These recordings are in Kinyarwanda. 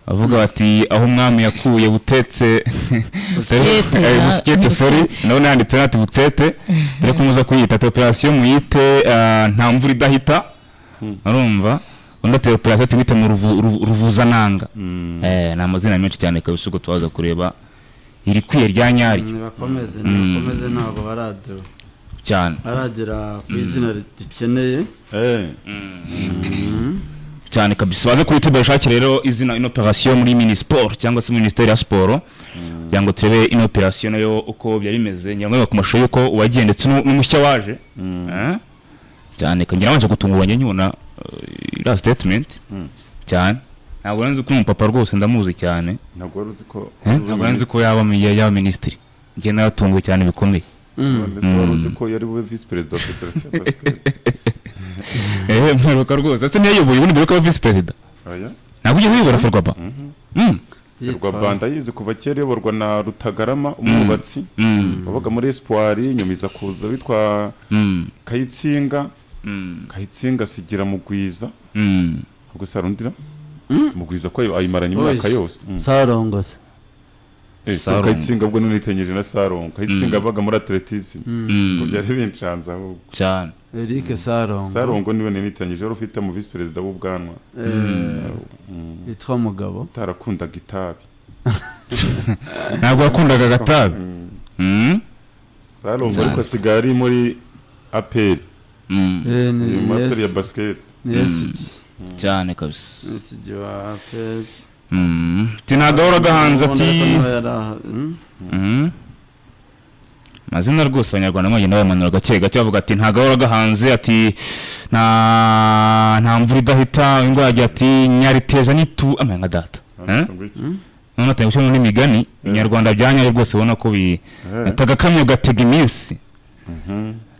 Avuga bati aho umwami yakuye butetse busikete, sorry, none yanditse ati butsete, dore ko muza kuyita ati operation muyite nta mvura idahita. Urumva undi ati operation tubite mu ruvuzananga. Ni amazina menshi cyane kabisa, ubwo tubaza kureba irikwiye rya nyari. Nibakomeze ntabwo baradu cyane baragera ku izina dukeneye cyane kabisa. Baze kuri YouTube bashakire rero izina ino operation muri Minisport cyangwa se Ministeri ya Sport, kugira ngo turebe ino operation nayo uko byari bimeze. Nyamwe ku mashusho yuko uwagiye ndetse n'umushya waje cyane kangira abanje gutunguranye nkibona ira statement cyane. Ntabwo nzi ko umupapa rwose ndamuzi cyane, ntabwo nzi ko ntabwo nzi ko yaba minisitiri. Njye naratunguwe cyane bikomeye. None uzi ko yari we vice president wa Federation ya Basket? Mperuka rwose ese niyoboye ubundi mbere ko vice president. Oya, ntabwo ugiye uyobora Ferwaba. Ferwaba ndayizi kuva kera, iyoborwa na Rutagarama umwubatsi wabaga muri Espoir, nyuma iza kuza witwa Kayitsinga. Kayitsinga sigira Mugwiza. Ubwo sarundira Mugwiza ko ayimaranye imyaka yose. Sarongo se Kayitsinga ubwo nonitenyeje na Sarongo. Kayitsinga abaga muri atletism, ngo byari bincanza ahubwo cyane. Eric Sarongo, Sarongo niwe nitenyeje, wari ufite mu vice president w'ubwanwa yitwa Mugabo, utarakundaga itabi. Ntabwo yakundaga agatabi. Sarongo ariko asigaye ari muri APR, muri APR ya basket. Ni SG cyane kabisa, SG wa APR. Tinagahora gahanze ati mazina rwose abanyarwanda mwagenda bamanura gake gake, bavuga ati ntagahora gahanze, ati nta mvura idahita. Ingwajya ati nyariteja nitu amanga data. None atangiye gushyiramo n'imigani inyarwanda bya nyayo rwose, ubona ko bi atagakamyo gatega iminsi.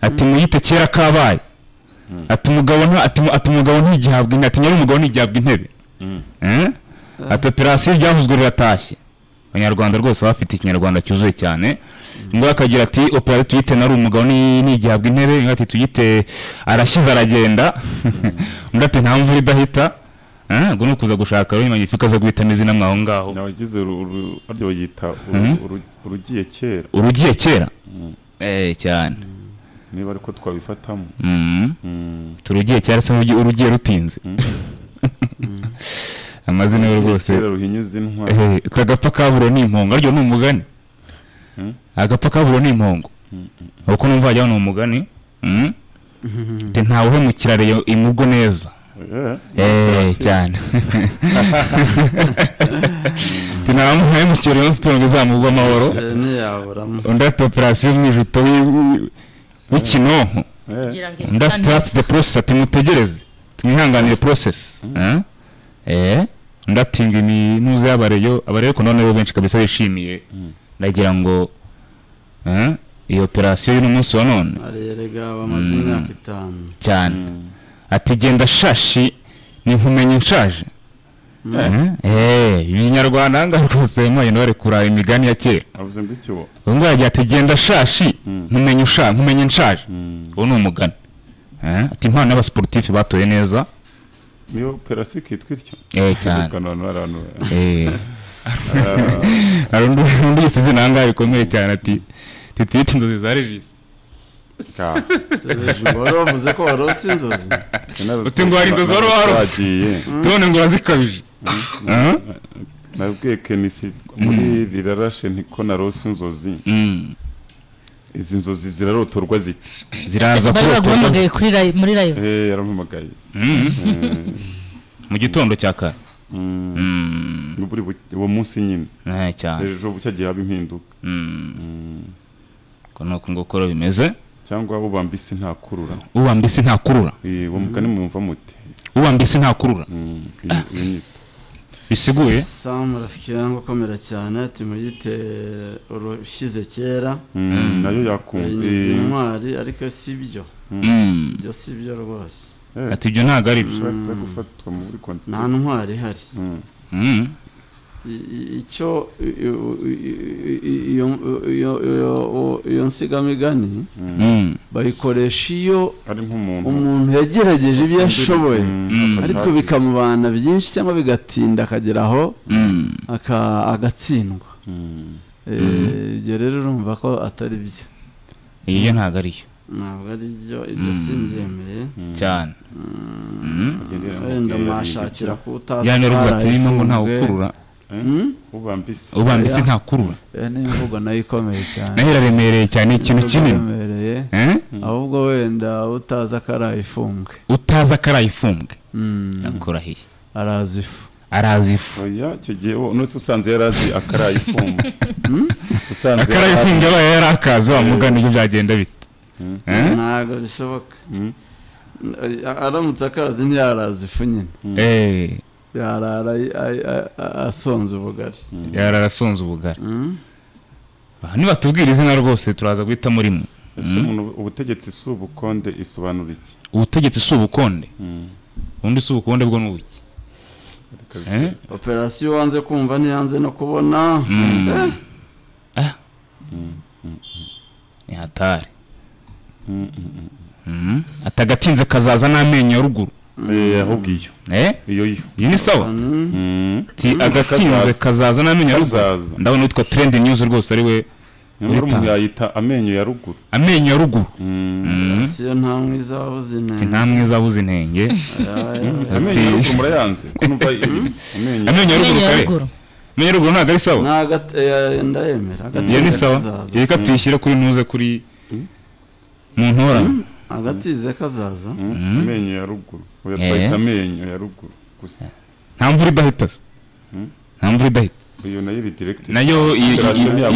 Ati muyite kera kabaye. Ati umugabo ntigihabwa intebe, ati nyari umugabo ntigihabwa intebe. Ati operation ryavuzwe riratashye. Abanyarwanda rwose bafite ikinyarwanda cyuzuye cyane. Ngo akagira ati operation tuyite nari umugabo ntigihabwa intebe, ngo ati tuyite arashize aragenda. Undi ati nta mvura idahita. Ngo nukuza gushaka rero magnifique aza guhitamo izina mwaho ngaho. Nawagize aryo bayita urugiye kera. Urugiye kera? Cyane. Niba ariko twabifatamo. Turugiye cyane se urugiye rutinze. Amazina yo rwose ruhinyuza intwari. Kagapfa kaburo ni impongo, aryo ni umugani. Agapfa kaburo ni impongo. Uko numva ajya ni umugani. Te ntawe uhemukira reyo imubwo neza. Cyane. Te ntawe uhemukira Rayon Sport ngo izamugwe amahoro. Undi ati operation mwijuto w'ikinonko. Undi trust the process, ati mutegereze tumwihanganire process. Ndatinga ni nuze abareyo abareyo ko none bo benshi kabisa bishimiye. Ndagira ngo iyo operation y'uno munsi wa none arerega bamaze imyaka 5 cyane. Ati genda shashi ni nkumenye nshaje. Ibinyarwanda nga rwose mwagenda barekura imigani ya kera. Avuze ngo iki wo? Ngo yagiye ati genda shashi nkumenye usha nkumenye nshaje. Uwo ni umugani. Ati impano y'abasportif batoye neza. Niyo operation kitwa ityo. Cyane. Arundi yisize nanga bikomeye cyane ati titwite inzozi za Regis. Wari wavuze ko warose inzozi. Uti ngo hari inzozi wari warose. Tubone ngo wazikabije. Nabwiye Kenisi muri rirarashe ntiko narose inzozi. Izi nzozi zirarotorwa zite? Ziraza kurotorwa kuri muri live. Yarampamagaye. Mu gitondo cya kare. Buri uwo munsi nyine. Cyane. Ejo bucyagiye haba impinduka. Ko nuko ngo koro bimeze. Cyangwa ubambisi ntakurura. Ubambisi ntakurura. Uwo mugani mwumva mute? Ubambisi ntakurura. Bisiguye? Sam rafiki yangu komera cyane ati muyite urushyize kera. Nayo yakumva. Intwari ariko sibyo. Byo sibyo rwose. Ati ibyo ntago ari byo. Gufatwa muri konti. Nta ntwari ihari. Icyo iyo nsigamigani bayikoresha iyo umuntu yagerageje ibyo yashoboye ariko bikamubana byinshi cyangwa bigatinda akagera aho agatsindwa. Ibyo rero urumva ko atari byo. Iyo ntabwo ari yo. Ntabwo ari byo, ibyo simbyemeye cyane. Wenda mwashakira ko utazi ntawe ubambise ntakurura. Ni imvugo nayo ikomeye cyane, nayo iraremereye cyane, ikintu kinini. Ahubwo wenda utazi akarayifumbwe, utazi akarayifumbwe yakurahiye arazifu, arazifu. Oya icyo gihe nose usanze yarazi akarayifumbwe, usanze akarayifumbwe abaye yarakazi wa mugani ibyo byagenda bite? Ntabwo bishoboka. Aramutse akazi ntiyarazifu nyine. Yarara asonza ubugari, yarara asonza ubugari. Niba tubwira izina rwose turaza guhita murimo. Ese umuntu ubutegetsi si ubukonde isobanura iki? Ubutegetsi si ubukonde, ubundi si ubukonde bwo n'ubuki? Operasiyo wanze kumva ntiyanze no kubona. Ni hatari. Atagatinze kazaza n'amenyo ya ruguru. Ahubwo iyo iyo iyo ni sawa. Ti agatinze kazaza n'amenyo ya ruguru. Ndabona witwa Trend News rwose ari we umuntu yayita amenyo ya ruguru, amenyo ya ruguru. Siyo nta mwiza wabuze intenge, nta mwiza wabuze intenge. Amenyo ya ruguru murayanze ko numva amenyo ya ruguru kare. Amenyo ya ruguru ntabwo ari sawa. Ndayemera. Iyo ni sawa. Reka tuyishyire kuri ntuze kuri mu ntora. Agatize kazaza amenyo ya ruguru. Oya twita amenyo ya ruguru gusa. Nta mvura idahita. Nta mvura idahita. Iyo nayo iri direct, nayo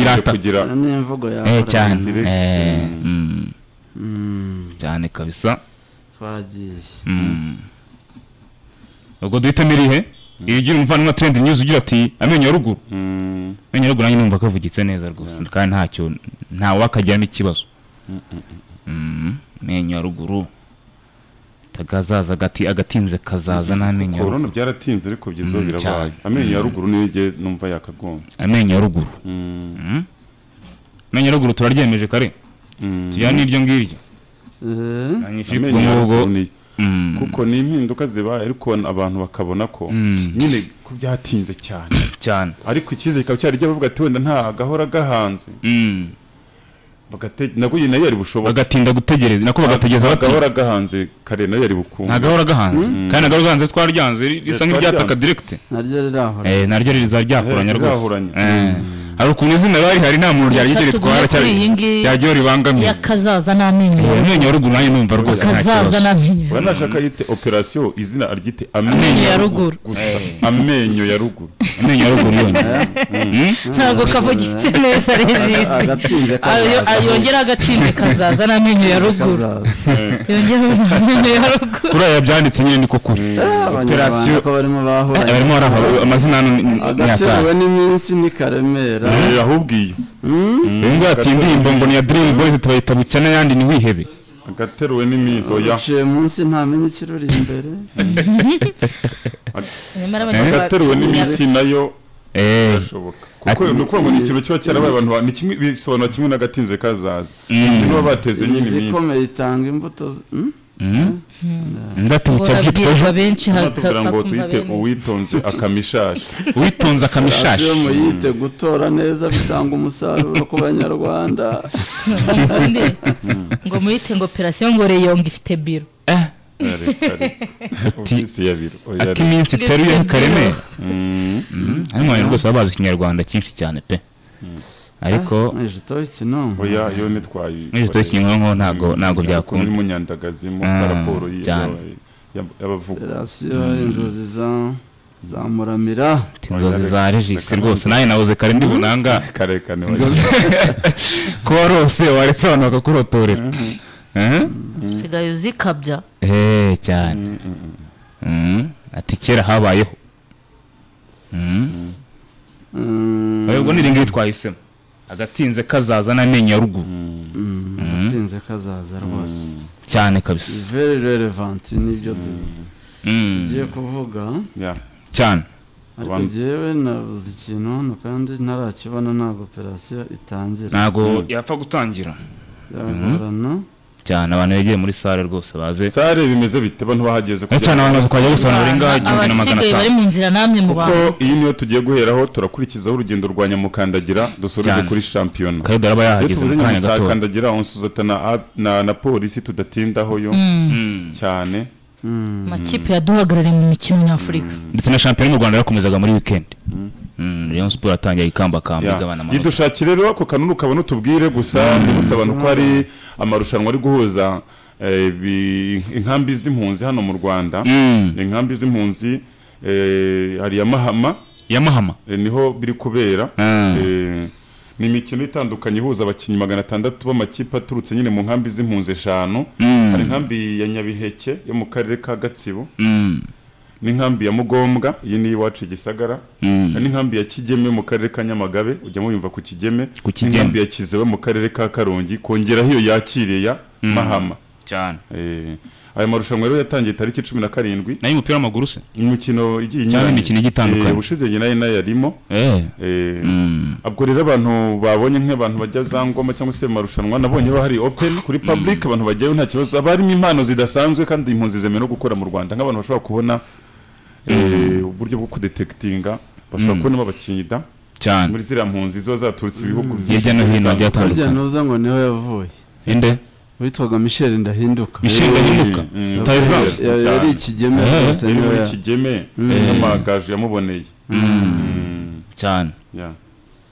irata kugira n'imvugo ya cyane cyane kabisa. Twagiye ubwo duhitamo irihe? Iyo ugira umuvandimwe Trend News ugira ati amenyo ya ruguru. Amenyo ya ruguru nanjye numva kavugitse neza rwose kandi ntacyo ntawe wakagiramo ikibazo. Amenyo ya ruguru tagazaza gati agatinze kazaza n'amenyo. Corona byaratinze ariko byizo birabaye. Amenyo ya ruguru niyo nge numva yakagomba. Amenyo ya ruguru. Amenyo ya ruguru turaryemeje kare. Tujyana n'ibyo ngibyo. Amenyo ya ruguru kuko ni impinduka zibaye ariko abantu bakabona ko nyine ko byatinze cyane cyane. Ariko ikize kikaba cyari cyo bavuga ati wenda nta gahora gahanze. Nako nayo yari bushoboka bagatinda gutegereza, nako bagategeza bati gahora gahanze kare nayo yari bukungu. Nta gahanze kandi nagahora gahanze twaryanze risa nk'iryataka direct, naryo rirahora, naryo rizaryahuranya rwose. Hari ukuntu izina bari hari nta muntu ryari rigere twara cyari ryagiye ribangamiye yakazaza n'amenyo. Amenyo ya ruguru nayo numva rwose nta kibazo. Kazaza n'amenyo. Banashaka yite operation izina aryite amenyo ya ruguru gusa. Amenyo ya ruguru, amenyo ya ruguru yonyine ntabwo kavugitse neza Regis. Yongera agatinze kazaza n'amenyo ya ruguru, yongera amenyo ya ruguru. Kuri aya byanditse nyine niko kuri operation ko barimo bahura, barimo barahura amazina agatewe n'iminsi ni Karemera. Ahubwo iyo ngo ati indirimbo ngo ni ya Dream Boys tubayita bucana yandi ni wihebe agateruwe n'iminsi. Oya uciye munsi ntamenye ikiruri imbere. Agateruwe n'iminsi nayo birashoboka kuko nuko ngo ni ikintu kiba cyarabaye abantu ni kimwe bisobanura kimwe n'agatinze kazaza ikintu baba bateze nyine iminsi ikomeye itanga imbuto. Ndatubuca bwitwa benshi hakaba ngo tuyite uwitonze akamishashi. Uwitonze akamishashi yo muyite gutora neza bitanga umusaruro ku banyarwanda. Ngo muyite ngo operation ngo reyonga ifite biro. Ofisi ya biro. Akiminsi iteruye Karemera. Arimo rwose babazi ikinyarwanda cyinshi cyane pe. Ariko ijito ikinonko oya yo nitwaye ijito ikinonko ntago byakunda. Muri munyandagazi mu raporo y'abavuga operation inzozi za Muramira, inzozi za Regis rwose naye nabuze kare ndi bunanga kare kane ko warose waretse abantu bakakurotorera usigaye uzikabya cyane. Ati kera habayeho. Ubwo ni ringi twahisemo agatinze kazaza n'amenyo ya ruguru. Agatinze kazaza rwose cyane kabisa. Very relevant nibyo tugiye kuvuga cyane. Ariko njyewe nabuze ikintu hano kandi ntarakibona, ntabwo operasiyo itangira, ntabwo yapfa gutangira, yagorana cyane. Abantu begeye muri sale rwose baze. Sale bimeze bite? Abantu bahageze kugira cyane abantu baje gusana barenga 1500. Abasigaye bari mu nzira namwe mu bantu. Kuko iyi niyo tugiye guheraho, turakurikizaho urugendo rwa Nyamukandagira dusoreze kuri shampiyona. Kandi araba yahageze mu kanya gato. Nyamukandagira onsuza na polisi tudatindaho yo cyane. Amakipe yaduhagarariye mu mikino nyafurika ndetse na shampiyona mu Rwanda yakomezaga muri weekend. Rayon Sport atangiye ikamba kamba igabana amanota. Yidushakire rero ako kanunu kabona utubwire gusa, ndibutsa abantu ko ari amarushanwa ari guhuza inkambi z'impunzi hano mu Rwanda. Inkambi z'impunzi hari ya Mahama, ya Mahama niho biri kubera. Ni imikino itandukanye ihuza abakinnyi 600 b'amakipe aturutse nyine mu nkambi z'impunzi 5. Hari inkambi ya Nyabiheke yo mu karere ka Gatsibo, n'inkambi ya Mugombwa iyi ni iwacu Gisagara, n'inkambi ya Kigeme mu karere ka Nyamagabe, ujya muyumva ku Kigeme, n'inkambi ya Kiziba mu karere ka Karongi, kongeraho iyo yakiriye ya Mahama cyane. Aya marushanwa rero yatangiye tariki 17. Nayo umupira w'amaguru se imikino igiye inyuranye, imikino igitandukanye ubushize nyine nayo yarimo. Ubwo rero abantu babonye nk'abantu bajya za Ngoma cyangwa se marushanwa, nabonye bahari open kuri public, abantu bajyayo nta kibazo, abarimo impano zidasanzwe kandi impunzi zemewe no gukora mu Rwanda, nk'abantu bashobora kubona uburyo bwo kudetektinga, bashobora kubona abakinnyi da cyane muri ziriya mpunzi zo zaturutse ibihugu hirya no hino byatandukanye. Burya nuza ngo niho yavuye inde witwaga Michel Ndahinduka. Michel Ndahinduka yari Ikigeme rwose, niwe muri Kigeme n'amagaje yamuboneye cyane.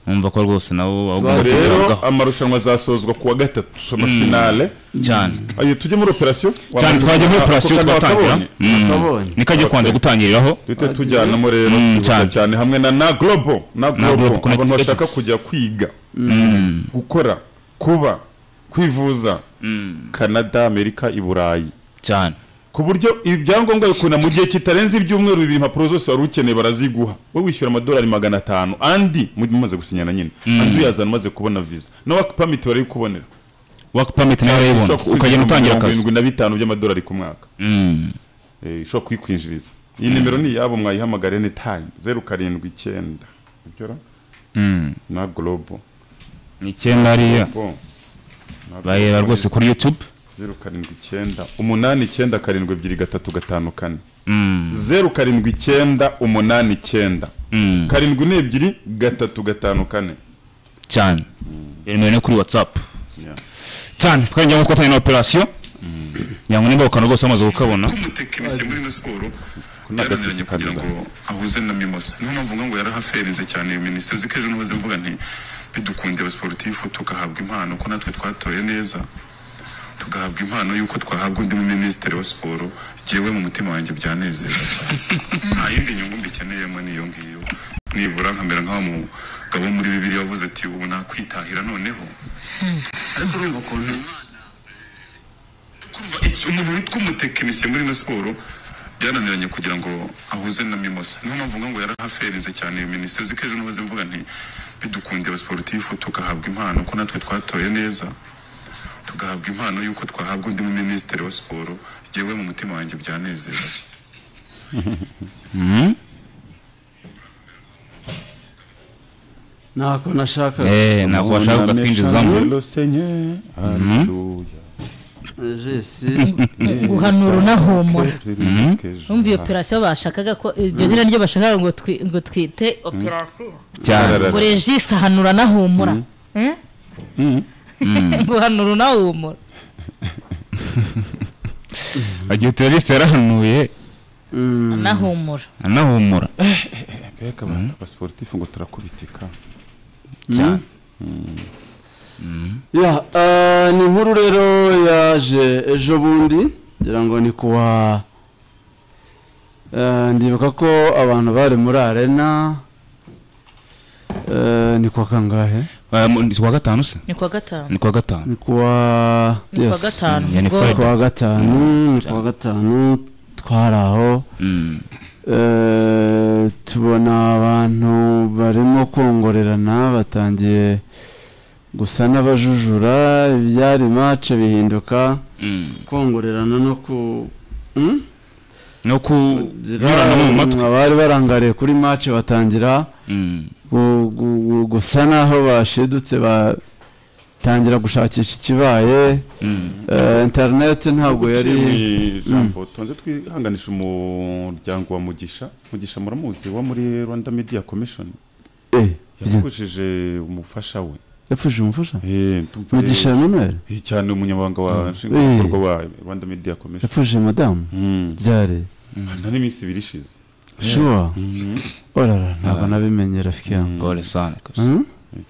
Umva ko rwose nabo rero amarushanwa azasozwa kuwa gatatu amafinale cyane. Ayo tujye muri operation cyane, twajye muri operation twatangira nikajye kwanza gutangiriraho duhite tujyanamo rero cyane hamwe na Global, na Global abantu bashaka kujya kwiga, gukora, kuba, kwivuza Canada, Amerika, i Burayi cyane, ku buryo ibyangombwa bikunda mu gihe kitarenze ibyumweru bibiri, impapuro zose wari ukeneye baraziguha, wowe wishyura amadolari 500 andi mumaze gusinyana nyine, andi uyazana umaze kubona visa na work permit barayikubonera, work permit nayo urayibona ukagenda utangira akazi 75 by'amadolari ku mwaka. Ushobora kuyikwinjiriza. Iyi nimero ni yabo, mwayihamagare ni time 079 ibyo na Global ni 9 hariya bayera rwose kuri YouTube 079 89 2 3 5 4 079 89 72 3 5 4 cyane. Nimero ni kuri WhatsApp cyane. Twajya ngo twatanye na operation yango nimba ukana rwose amaze gukabona muri siporo yaraniranye kugira ngo ahuze na Mimosa, niho mpamvu ngo yarahaferinze cyane iyo minisiteri zikejo n'uhoze mvuga nti bidukunde abasportifu tugahabwa impano ko natwe twatoye neza, tugahabwa impano yuko twahabwa undi minisitiri wa siporo, jewe mu mutima wanjye byanezeza cyane. Nta yindi nyungu mbikeneyemo niyo ngiyo, nibura nkamera nk'aho mugabo muri Bibiliya yavuze ati ubu nakwitahira noneho. Ariko urumva ukuntu kumva umuntu witwa umutekinisiye muri siporo byananiranye kugira ngo ahuze na Mimosa, niho mpamvu ngo yarahaferinze cyane iyo minisiteri zikejo n'uhoze mvuga nti bidukunde abasportifu tugahabwa impano ko natwe twatoye neza, tugahabwa impano yuko twahabwa undi minisitiri wa siporo, jewe mu mutima wanjye byanezeza. Nako nashaka nako bashaka twinjizamo Jesi guhanura unahumura. Umva iyo operation bashakaga ko iryo zina ryo bashakaga ngo twite operation cyane, ngo Regis ahanura nahumura. Guhanura unahumura. Agiye terroriste yarahanuye anahumura, anahumura. Mbega abasportif ngo turakubitika cyane. Ya ni inkuru rero yaje ejo bundi, ngira ngo ni kuwa ndibuka ko abantu bari muri arena ni kuwa kangahe? Ni kuwa gatanu se? Ni kuwa gatanu. Ni kuwa gatanu. Ni kuwa yes. Ni kuwa gatanu. Ni kuwa gatanu twari aho. Tubona abantu barimo kongorerana batangiye gusa n'abajujura, ibyari match bihinduka kongorerana no ku No kunyurana mu matwi. Abari barangariye kuri match batangira gusa naho bashidutse, batangira gushakisha ikibaye. Internet ntabwo yari ijambo. Tonze twihanganisha umuryango wa Mugisha. Mugisha muramuzi, wa muri Rwanda Media Commission, yapfushije umufasha we. Yapfushije umufasha? Mugisha Emmanuel? Cyane, umunyamabanga wa nshingwabikorwa wa Rwanda Media Commission. Yapfushije madamu byari nta n'iminsi 2 ishize. Sure. Orara, ntabwo nabimenye rafiki yangu. Pole sana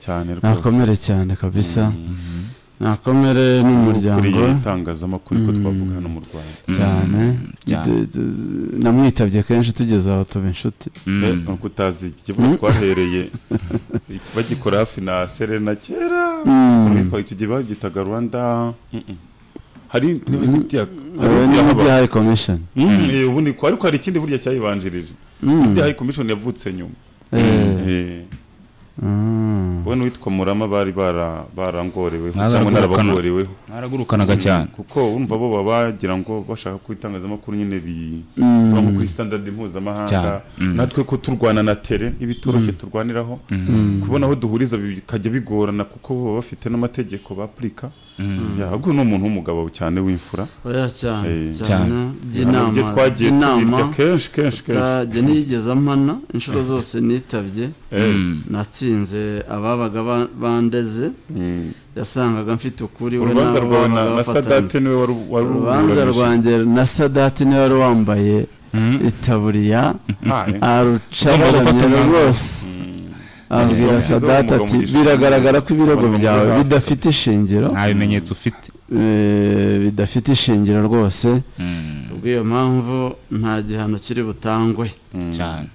cyane rwose. Nakomere cyane kabisa. Nakomere n'umuryango. Kuri itangazamakuru ko twavuga hano mu Rwanda. Cyane. Namwitabye kenshi tugeze aho tuba inshuti. Nuko utazi ikibuga twahereye bagikora hafi na Serena kera. Nitwa icyo gihe bagitaga Rwanda. Hari media High Commission. Ubundi ko ariko hari ikindi burya cyayibanjirije. Media High Commission yavutse nyuma. Wowe witwa Murama bari barangoreweho cyangwa narabagoreweho. Naragurukanaga cyane. Kuko urumva bo babagira ngo bashaka kwitangazamakuru nyine nko kuri standard mpuzamahanga, natwe ko turwana na tele ibitoroshye turwaniraho, kubona aho duhuriza bikajya bigorana kuko bo bafite n'amategeko baplika. Ahubwo ni umuntu w'umugabo cyane w'imfura. Oya cyane cyane by'inama kenshi kenshi kenshi. Nigeze amana inshuro zose nitabye, natsinze ababaga bandeze, yasangaga mfite ukuri. We urubanza rwawe na Sadate niwe wari urubanza rwanjye na Sadate niwe wari wambaye itaburiya, arucabaramye rwose. Abwira Sadate ati biragaragara ko ibirego byawe bidafite ishingiro, nta bimenyetso ufite, bidafite ishingiro rwose. Ubwo iyo mpamvu nta gihano kiri butangwe cyane.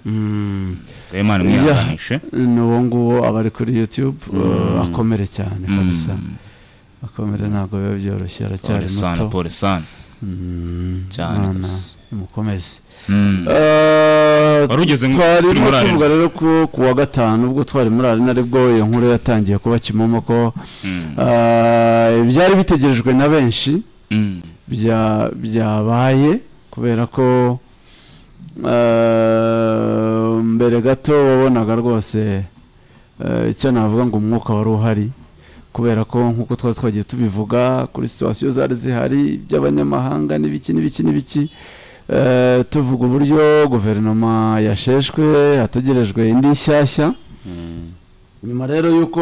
Imana mwihanganishe. N'uwo nguwo abari kuri YouTube akomere cyane kabisa, akomere, ntabwo biba byoroshye, aracyari muto. Pole sana cyane, mukomeze. Twari tuvuga rero ko ku wa gatanu ubwo twari muri arena aribwo iyo nkuru yatangiye kuba kimomo ko byari bitegerejwe na benshi byabaye, kubera ko mbere gato wabonaga rwose icyo navuga ngo umwuka wari uhari, kubera ko nkuko twari twagiye tubivuga kuri situation zari zihari by'abanyamahanga n'ibiki n'ibiki n'ibiki, tuvuga uburyo guverinoma yasheshwe hategerejwe indi nshyashya. Nyuma rero yuko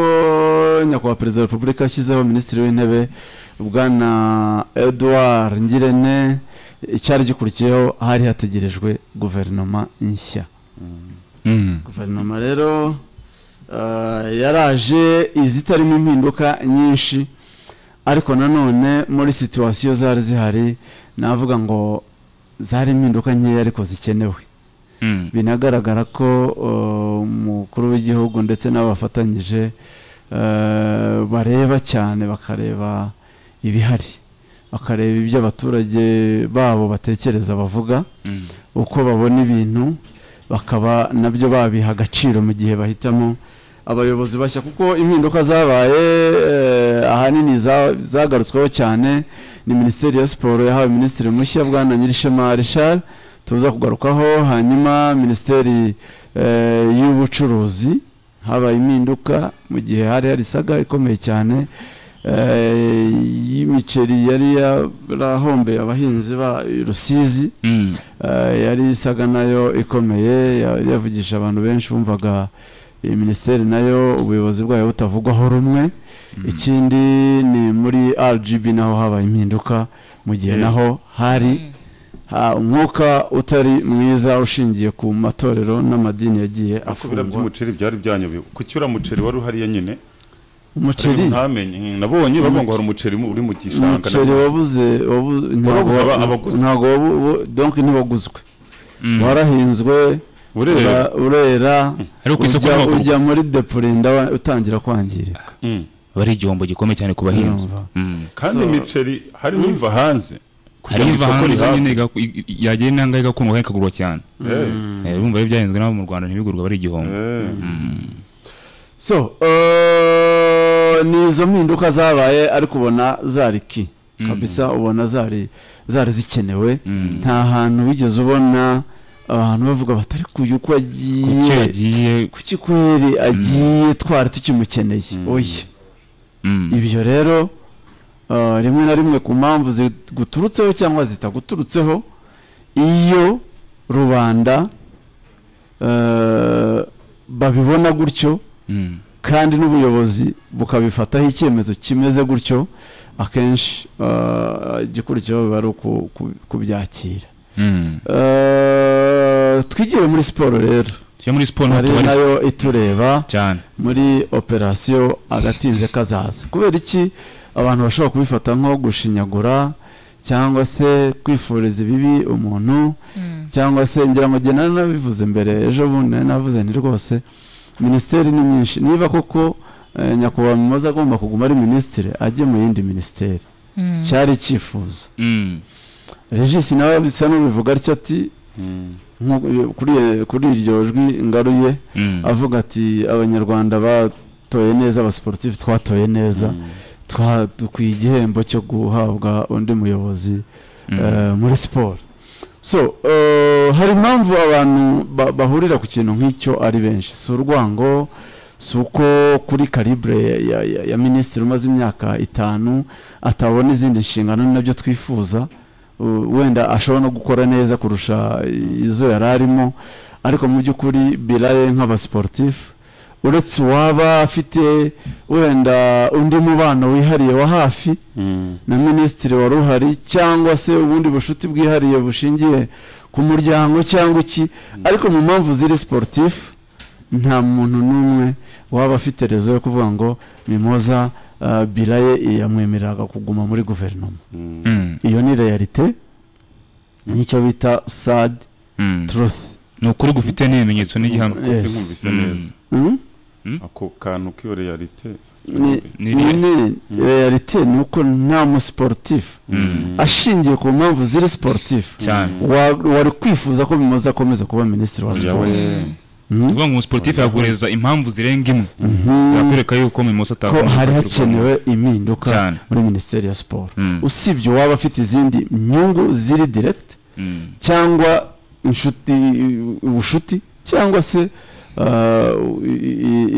nyakubahwa perezida wa repubulika yashyizeho minisitiri w'intebe bwana Edouard Ngirente, icyari gikurikiyeho hari hategerejwe guverinoma nshya. Guverinoma rero yaraje izitarimo impinduka nyinshi, ariko nanone muri situation zari zihari navuga ngo zari impinduka nkeya ariko zikenewe. Binagaragara ko umukuru w'igihugu ndetse n'abafatanyije bareba cyane, bakareba ibihari, bakareba ibyo abaturage babo batekereza, bavuga uko babona ibintu, bakaba nabyo babiha agaciro mu gihe bahitamo abayobozi bashya. Kuko impinduka zabaye ahanini zagarutsweho cyane ni Minisiteri ya Siporo yahawe Minisitiri mushya bwana Nyirishema Richard tuza kugarukaho, hanyuma Minisiteri y'ubucuruzi habaye impinduka mu gihe hari hari saga ikomeye cyane y'imiceri yari yarahombeye abahinzi ba Rusizi, yari saga nayo ikomeye yari yavugisha abantu benshi, bumvaga iyi minisiteri nayo ubuyobozi bwayo butavugwaho rumwe. Ikindi ni muri RGB naho habaye impinduka mu gihe naho hari umwuka utari mwiza ushingiye ku matorero n'amadini yagiye afungwa. By'umuceri byari byanyobewe kucyura muceri wari uhariye nyine umuceri ntamenye, nabonye bavuga ngo hari umuceri uri mu gishanga, umuceri wabuze ntabwo donc ntiwaguzwe, warahinzwe urera ujya muri depurinda utangira kwangirika. Bari igihombo gikomeye cyane ku bahinzi. Kandi imiceri hari n'iva hanze, hari iva hanze nyine yagiye intanga igakundwa kandi ikagurwa cyane. Urumva byahinzwe n'abo mu Rwanda ntibigurwa, bari igihombo. So ni izo mpinduka zabaye ariko ubona zariki Kabisa ubona zari zikenewe. Nta hantu wigeze ubona abantu bavuga batari kuyu ko agiye kuki kweri agiye twari tukimukeneye. Oya, ibyo rero rimwe na rimwe ku mpamvu ziguturutseho cyangwa zitaguturutseho, iyo rubanda babibona gutyo kandi n'ubuyobozi bukabifataho icyemezo kimeze gutyo, akenshi igikurikiyeho biba ari kubyakira. Twigire muri siporo rero, ari nayo itureba muri operasiyo agatinze kazaza. Kubera iki abantu bashobora kubifata nko gushinyagura cyangwa se kwifuriza ibibi umuntu, cyangwa se ngira ngo njye nabivuze mbere ejo bundi navuze nti rwose minisiteri ni nyinshi, niba koko nyakubahwa Mimoza agomba kuguma ari minisitiri ajye mu yindi minisiteri, cyari icyifuzo. Regis nawe bisa n'ubivuga atyo ati kuri iryo jwi ngaruye avuga ati abanyarwanda batoye neza, abasportif twatoye neza, dukwiye igihembo cyo guhabwa undi muyobozi muri siporo. So hari impamvu abantu bahurira ku kintu nk'icyo ari benshi, si urwango, si uko kuri calibre ya minisitiri umaze imyaka 5 atabona izindi nshingano, ni nabyo twifuza, wenda ashobora no gukora neza kurusha izo yari arimo, ariko mu by'ukuri biraye nk'abasportif, uretse uwaba afite wenda undi mubano wihariye wa hafi na minisitiri wari uhari, cyangwa se ubundi bushuti bwihariye bushingiye ku muryango cyangwa iki, ariko mu mpamvu ziri sportif nta muntu n'umwe waba afite rezo yo kuvuga ngo Mimoza biraye yamwemereraga kuguma muri guverinoma. Iyo ni realite, nicyo bita sad truth. Ni ukuri gufite n'ibimenyetso n'igihamya. Ako kantu k'iyo realite ni realite ni uko nta musportif ashingiye ku mpamvu ziri sportif wari kwifuza ko Mimoza akomeza kuba minisitiri wa siporo. Uvuga ngo umusportif yagureza impamvu zirenga imwe zakwereka yuko Mimoza ko hari hakenewe impinduka muri minisiteri ya siporo, usibye waba afite izindi nyungu ziri direct cyangwa inshuti, ubushuti cyangwa se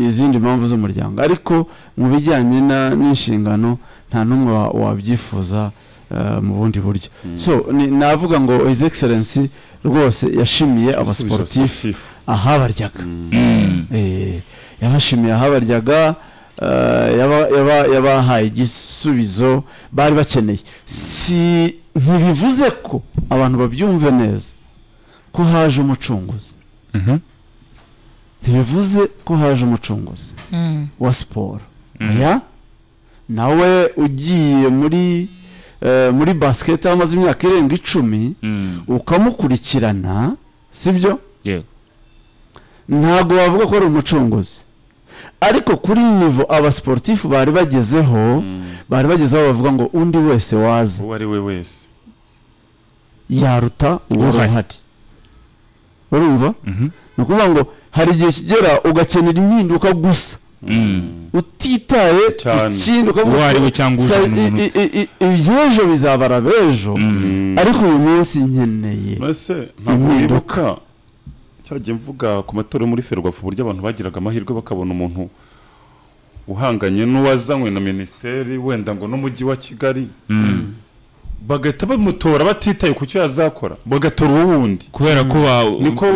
izindi mpamvu z'umuryango, ariko mu bijyanye n'inshingano nta n'umwe wabyifuza mu bundi buryo. So navuga ngo His Excellency rwose yashimiye abasportif ahabaryaga, yabashimiye ahabaryaga, yabahaye igisubizo bari bakeneye. Si ntibivuze ko abantu babyumve neza ko haje umucunguzi, ntibivuze ko haje umucunguzi wa siporo. Oya, nawe ugiye muri basket amaze imyaka irenga 10 ukamukurikirana, sibyo? Ntabwo wavuga ko ari umucunguzi, ariko kuri nivo abasportif bari bagezeho, bari bagezeho bavuga ngo undi wese waza, uwo ari we wese yaruta uwo uhari. Urumva? Ni ukuvuga ngo hari igihe kigera ugakenera impinduka gusa utitaye ikindi, ukavuga iby'ejo bizabara b'ejo, ariko uyu munsi nkeneye impinduka. Cyagiye mvuga ku matora muri Ferwafa uburyo abantu bagiraga amahirwe bakabona umuntu uhanganye n'uwazanywe na minisiteri wenda ngo n'umujyi wa Kigali, bagahita bamutora batitaye ku cyo yazakora, bagatora uwundi kubera ko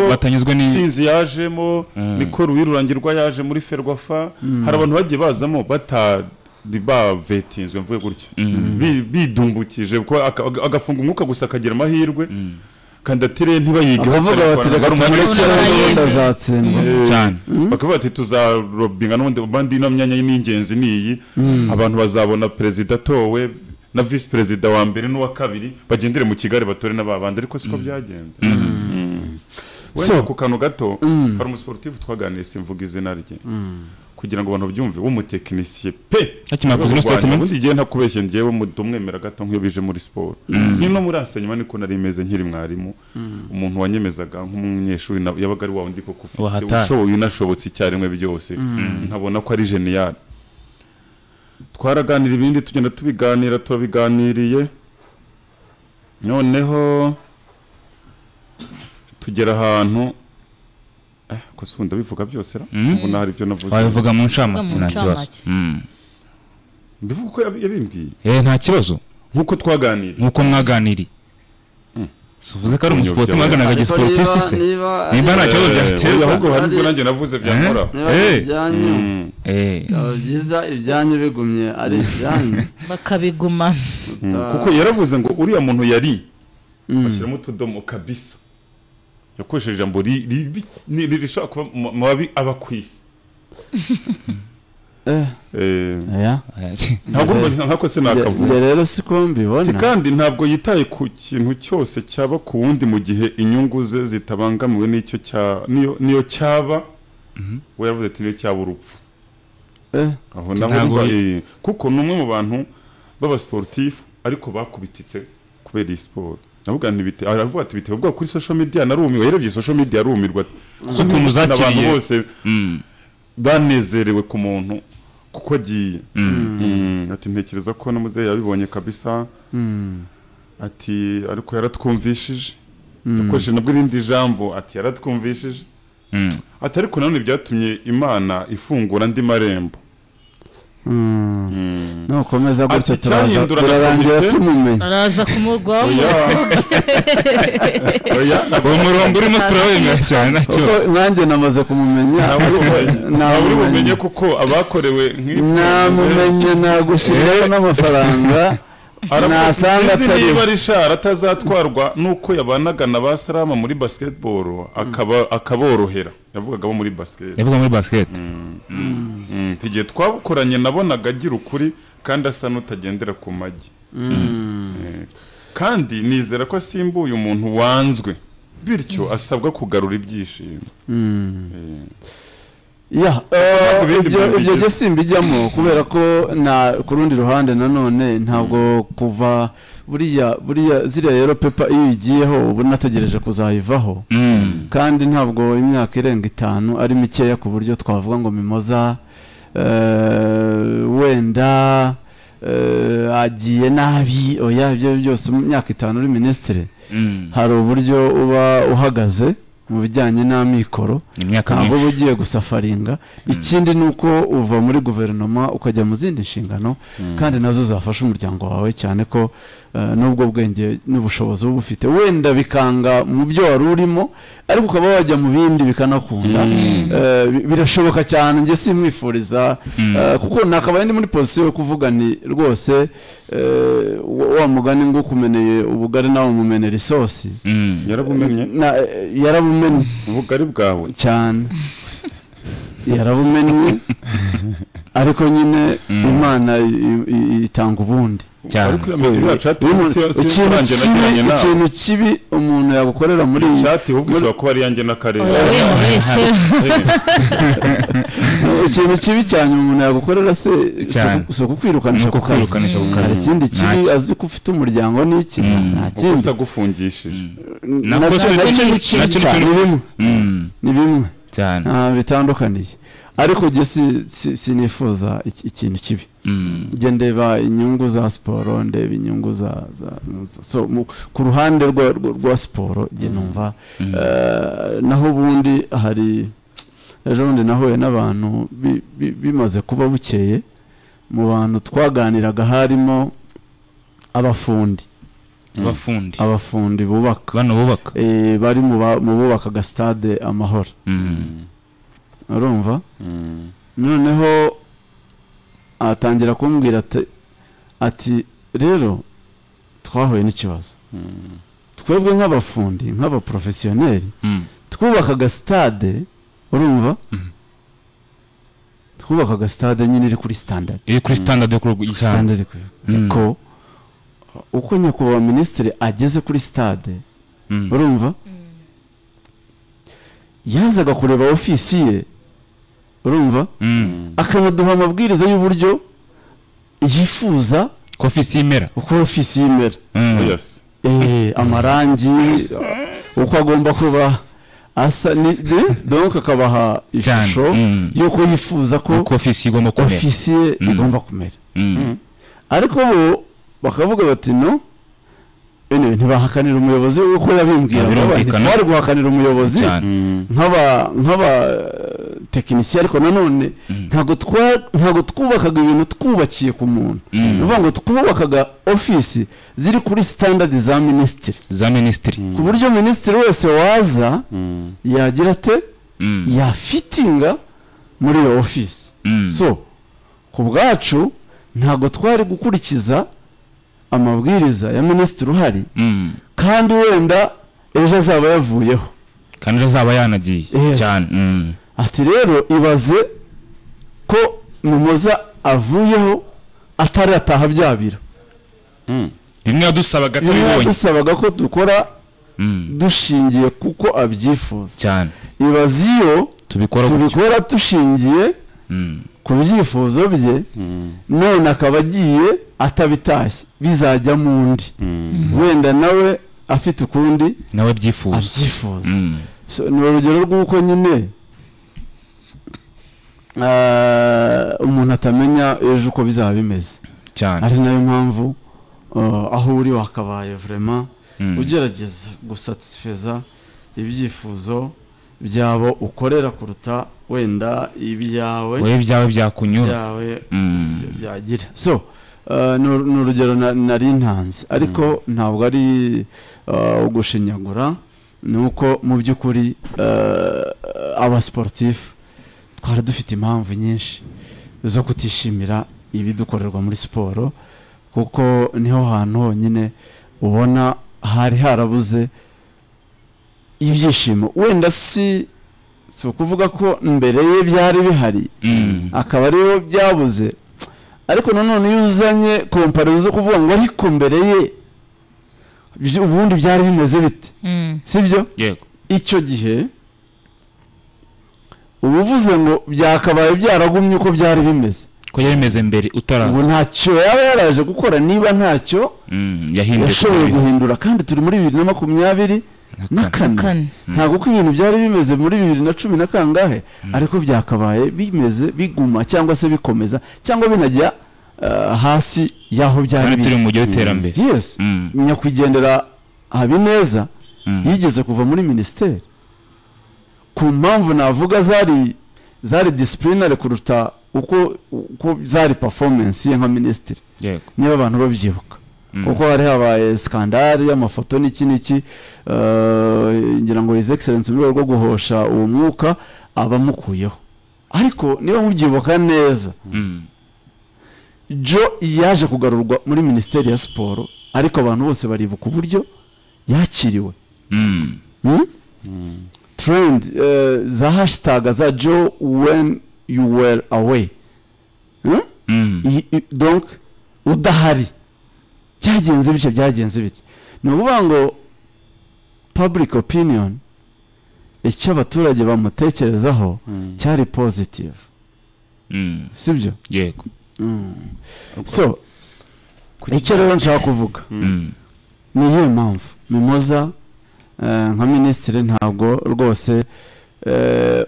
batanyuzwe n'insinzi yajemo. Niko Rurangirwa yaje muri Ferwafa, hari abantu bagiye bazamo batari bavetinzwe mvuge gutyo, bidumbukije ko agafunga umwuka gusa akagira amahirwe kandidatire ntibayigeho, bakavuga bati reka tumureke n'ubundi azatsindwa cyane, bakavuga bati tuzarobinga n'ubundi bandi, ino myanya n'ingenzi niyi, abantu bazabona perezida atowe na vice perezida wa mbere n'uwa kabiri bagendere mu Kigali batore n'ababandi, ariko siko byagenze. Wenda ku kantu gato, hari umusportif twaganiriye simvuga izina rye kugira ngo abantu babyumve, w'umutekinisiye pe, ubundi igihe ntakubeshye njyewe mutumwemera gato nk'iyo bije muri siporo nk'ino muri enseignement niko nari meze nkiri mwarimu, umuntu wanyemezaga nk'umunyeshuri yabaga ari wa wundi koko ufite ushoboye unashobotse icyarimwe byose, nkabona ko ari genial. Twaraganira ibindi tugenda tubiganira turabiganiriye, noneho tugera ahantu ko se ubundi ndabivuga byose ra, ubona hari ibyo navuze. Wabivuga mu ncamake nta kibazo. Mbivuga uko yabimbwiye. Nta kibazo. Nkuko twaganiriye. Nkuko mwaganiriye. Suvuze ko ari umusportif mwaganaga gisportif se. Nimba nta kibazo byateza. Ahubwo hari ibyo nanjye navuze byankoraho. Ibyanyu. Byiza ibyanyu bigumye ari ibyanyu. Bakabiguma. Kuko yaravuze ngo uriya muntu yari bashyiramo utudomo kabisa. Yakoresheje ijambo rishobora kuba mabi aba ku isi. Ntabwo nkako se nakavuga. Rero siko mbibona. Kandi ntabwo yitaye ku kintu cyose cyaba ku wundi mu gihe inyungu ze zitabangamiwe n'icyo cya niyo cyaba. We yavuze ati niyo cyaba urupfu. Aho naho kuko ni umwe mu bantu b'abasportif ariko bakubititse kubera iyi siporo. Navuga nti bite aravuga ati bite ubwo kuri social media narumiwe, yarebye social media arumirwa. Ukuntu zakiriye abantu bose banezerewe ku muntu kuko agiye. Ati ntekereza ko na muzehe yabibonye kabisa. Ati ariko yaratwumvishije. Yakoresheje nabwo irindi jambo ati yaratwumvishije. Ati ariko nanone byatumye Imana ifungura andi marembo. No komeza gutyo turaza turarangira tumumenye. Araza kumugwamo. Oya uwo murongo urimo turawemera cyane nacyo. Nanjye namaze kumumenya. Ntabwo umenye kuko abakorewe nk'ibyo. Namumenye nagushyiraho n'amafaranga. Nasanga atari niba Richard atazatwarwa nuko yabanaga na ba Salama muri basketball akaba akaborohera. Yavugaga bo muri basket. Yavuga muri basket. Tugiye twabukoranye nabonaga agira ukuri kandi asa n'utagendera ku magi. Kandi nizera ko asimbuye umuntu wanzwe bityo asabwa kugarura ibyishimo. Ya ibyo byo simbijyamo kubera ko na kurundi ruhande nanone ntabwo kuva buriya ziriya yellow paper iyo igiyeho ubu nategereje kuzayivaho. Kandi ntabwo imyaka irenga 5 ari mikeya ku buryo twavuga ngo Mimoza wenda agiye nabi. Oya ibyo byose mu myaka 5 uri ministre hari uburyo uba uhagaze mu bijyanye n'amikoro, ntabwo uba ugiye gusafaringa. Ikindi nuko uva muri guverinoma ukajya mu zindi nshingano kandi nazo zafasha umuryango wawe, cyane ko n'ubwo bwenge n'ubushobozi uba ufite wenda bikanga mu byo wari urimo ariko ukaba wajya mu bindi bikanakunda. Birashoboka cyane, njye simwifuriza kuko nakabaye ndi muri position yo kuvuga ni rwose wa mugani ngo kumeneye ubugari nawe mumenera isosi. Yarabumenye yarabumenye ubugari bwawe cyane, yarabumenye ariko nyine Imana itanga ubundi. Ikintu kibi umuntu yagukorera muri chat ahubwo ishobora kuba ari yanjye n'akarere. Ikintu kibi cyane umuntu yagukorera se si ukukwirukanisha ku kazi. Hari ikindi kibi azi ko ufite umuryango n'iki nta kindi gusa gufungishije ni bimwe bitandukaniye. Ariko jye sinifuza ikintu kibi. Jye ndeba inyungu za siporo, ndeba inyungu za so ku ruhande rwa siporo jye numva. Naho ubundi hari ejo bundi nahuye n'abantu bimaze kuba bukeye, mu bantu twaganiraga harimo abafundi bubaka bano bubaka bari mu bubakaga stade Amahoro. Urumva? Noneho atangira kumbwira ati rero twahuye n'ikibazo. Twebwe nk'abafundi nk'abaprofesiyoneri twubakaga stade, urumva? Twubakaga stade nyine iri kuri standard. Iri kuri standard yo kuri standard ko uko nyakubahwa minisitiri ageze kuri stade, urumva? Yazaga kureba ofisi ye, urumva? Akanaduha amabwiriza y'uburyo yifuza ko ofisi imera, uko ofisi imera. Amarangi uko agomba kuba Asa ni donc akabaha ishusho y'uko yifuza ko ofisi igomba kumera, ofisi igomba kumera. Ariko bo bakavuga bati no, ntibahakanira umuyobozi uko yabimbwira, ntitwari guhakanira umuyobozi nk'aba tekinisiye, ariko nanone ntabwo twubakaga ibintu twubakiye ku muntu. Ni ukuvuga ngo twubakaga ofisi ziri kuri standard za minisitiri, ku buryo minisitiri wese waza yagira ate yafitinga muri iyo ofisi. So ku bwacu ntabwo twari gukurikiza amabwiriza ya minisitiri uhari, kandi wenda ejo azaba yavuyeho, kandi azaba yanagiye cyane. Ati rero ibaze ko Mimoza avuyeho atari ataha bya biro bimwe yadusabaga, tubibonye yadusabaga ko dukora dushingiye kuko abyifuza cyane. Ibaze iyo tubikora dushingiye ku byifuzo bye, none akaba agiye atabitashye, bizajya mu ndi wenda nawe afite ukundi nawe abyifuza. Ni urugero rw'uko nyine umuntu atamenya ejo uko bizaba bimeze cyane. Ari nayo mpamvu aho uri wakabaye vraiment ugerageza gusatisfeza ibyifuzo byabo ukorera kuruta wenda ibyawe, wowe ibyawe byakunyura, byawe byagira. So ni urugero nari ntanze, ariko ntabwo ari ugushinyagura, ni uko mu by'ukuri aba sportif twari dufite impamvu nyinshi zo kutishimira ibidukorerwa muri siporo, kuko niho hantu honyine ubona hari harabuze ibyishimo. Wenda si ukuvuga ko mbere ye byari bihari akaba ariyo byabuze, ariko nanone iyo uzanye komparizo zo kuvuga ngo ariko mbere ye ubundi byari bimeze bite, sibyo? Icyo gihe ubuvuze ngo byakabaye byaragumye uko byari bimeze, ko yari bimeze mbere utaraza, ubu ntacyo yaba yaraje gukora niba ntacyo yashoboye guhindura. Kandi turi muri 2024, ntabwo uko ibintu byari bimeze muri 2010 na kangahe, ariko byakabaye bimeze biguma cyangwa se bikomeza cyangwa binajya hasi y'aho byari biri. Turi mu mujyi w'iterambere. Yes, nyakwigendera Habineza yigeze kuva muri minisiteri ku mpamvu navuga zari disciplinary kuruta uko zari performance ye nka minisitiri, niba abantu babyibuka, kuko hari habaye skandali y'amafoto n'iki n'iki, ngira ngo His Excellency mu rwego rwo guhosha uwo mwuka abamukuyeho. Ariko niba mubyibuka neza, Joe yaje kugarurwa muri minisiteri ya siporo, ariko abantu bose baribuka uburyo yakiriwe. Trend za hashtag za Joe when you were away, donc udahari, byagenze bityo, byagenze bityo. Ni ukuvuga ngo public opinion, icyo abaturage bamutekerezaho cyari positive, sibyo? Yego. So icyo rero nshaka kuvuga ni iyihe mpamvu Mimoza nka minisitiri ntabwo rwose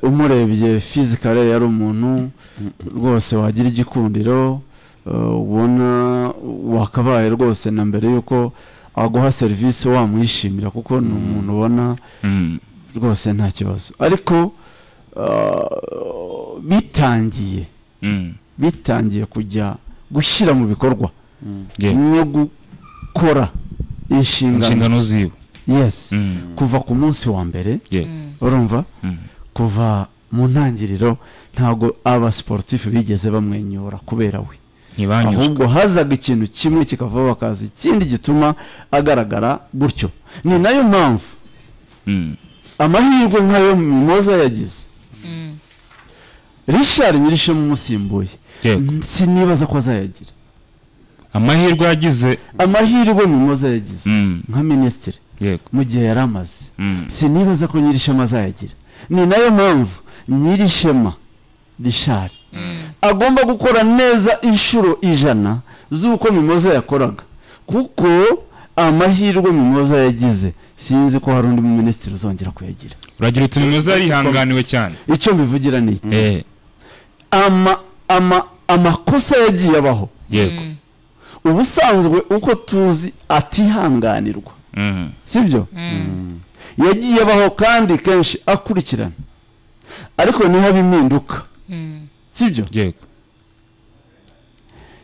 umurebye fizikale yari umuntu rwose wagira igikundiro, ubona wakabaye rwose na mbere yuko aguha serivisi wamwishimira, kuko ni umuntu ubona rwose nta kibazo. Ariko bitangiye kujya gushyira mu bikorwa no gukora inshingano ziwe, yes, kuva ku munsi wa mbere, urumva, kuva mu ntangiriro ntabwo aba sportif bigeze bamwenyura kubera we, ahubwo hazaga ikintu kimwe kikavaho bakaza ikindi gituma agaragara gutyo. Ni nayo mpamvu amahirwe nk'ayo Mimoza yagize, Richard Nyirishema umusimbuye sinibaza ko azayagira. Amahirwe yagize, amahirwe Mimoza yagize nka minisitiri mu gihe yari amaze, sinibaza ko Nyirishema azayagira. Ni nayo mpamvu Nyirishema Richard agomba gukora neza inshuro 100 z'uko Mimoza yakoraga, kuko Amahirwe Mimoza yagize sinzi ko hari undi minisitiri uzongera kuyagira. Uragira uti Mimoza yarihanganiwe cyane. Icyo mbivugira ni iki? Amakosa yagiye abaho. Yego. Ubusanzwe uko tuzi atihanganirwa. Sibyo? Yagiye abaho kandi kenshi akurikirana. Ariko niho impinduka. Sibyo? Yego.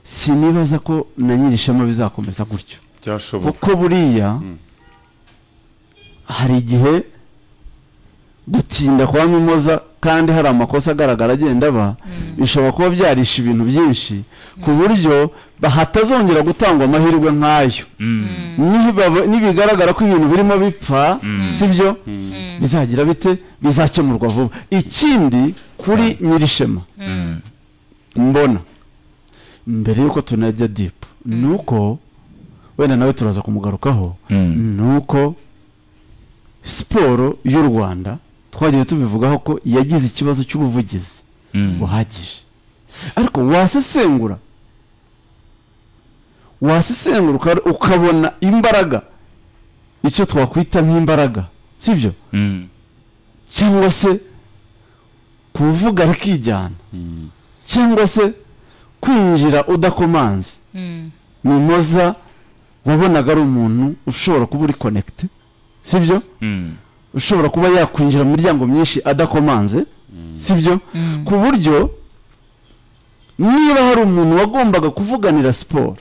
Sinibaza ko na Nyirishema bizakomeza gutyo. Kuko buriya hari igihe gutinda kwa Mimoza kandi hari amakosa agaragara agenda aba, bishobora kuba byarisha ibintu byinshi ku buryo hatazongera gutangwa amahirwe nk'ayo. Nibigaragara ko ibintu birimo bipfa, sibyo? Bizagira bite? Bizakemurwa vuba. Ikindi kuri Nyirishema mbona mbere yuko tunajya deep nuko wenda nawe turaza kumugarukaho, nuko siporo y'u Rwanda twagiye tubivugaho ko yagize ikibazo cy'ubuvugizi buhagije. Ariko wasesengura ukabona imbaraga, icyo twakwita nk'imbaraga, sibyo? Cyangwa se kuvuga rikijyana, cyangwa se kwinjira udakomanze. Mimoza wabonaga ari umuntu ushobora kuba uri connect, sibyo? Ushobora kuba yakwinjira mu miryango myinshi adakomanze, sibyo? Ku buryo niba hari umuntu wagombaga kuvuganira siporo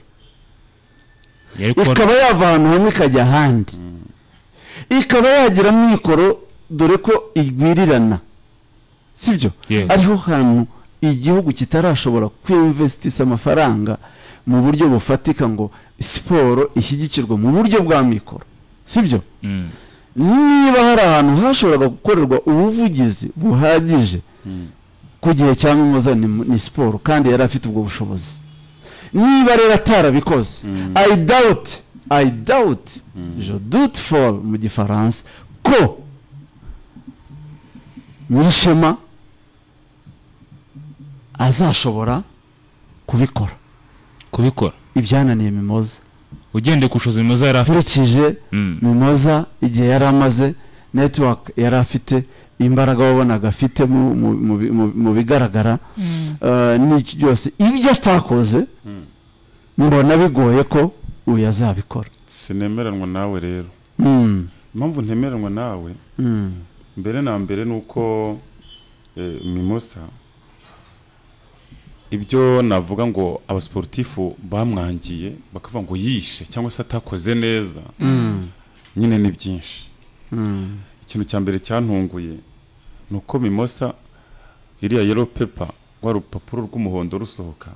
ikaba yava ahantu hamwe ikajya ahandi, ikaba yagira mikoro dore ko igwirirana, sibyo? Ariho hantu igihugu kitarashobora kwinvestisa amafaranga mu buryo bufatika ngo siporo ishyigikirwe mu buryo bwa mikoro, sibyo? Niba hari ahantu hashoboraga gukorerwa ubuvugizi buhagije ku gihe cya Mimoza ni siporo, kandi yari afite ubwo bushobozi. Niba rero atarabikoze, I doubt, je doute fort mu gifaransa ko Nyirishema azashobora kubikora ibyananiye Mimoza. Ugendeye ku bushobozi Mimoza yari afite, nkurikije Mimoza igihe yari amaze, network yari afite, imbaraga wabonaga afite mu bigaragara n'iki byose, ibyo atakoze mbona bigoye ko uyu azabikora. Sinemeranwa nawe rero. Impamvu ntemeranwa nawe mbere na mbere nuko Mimoza ibyo navuga ngo abasportifu bamwangiye bakavuga ngo yishe cyangwa se atakoze neza, nyine ni byinshi. Ikintu cya mbere cyantunguye nuko Mimoza iriya yellow paper, rwa rupapuro rw'umuhondo rusohoka,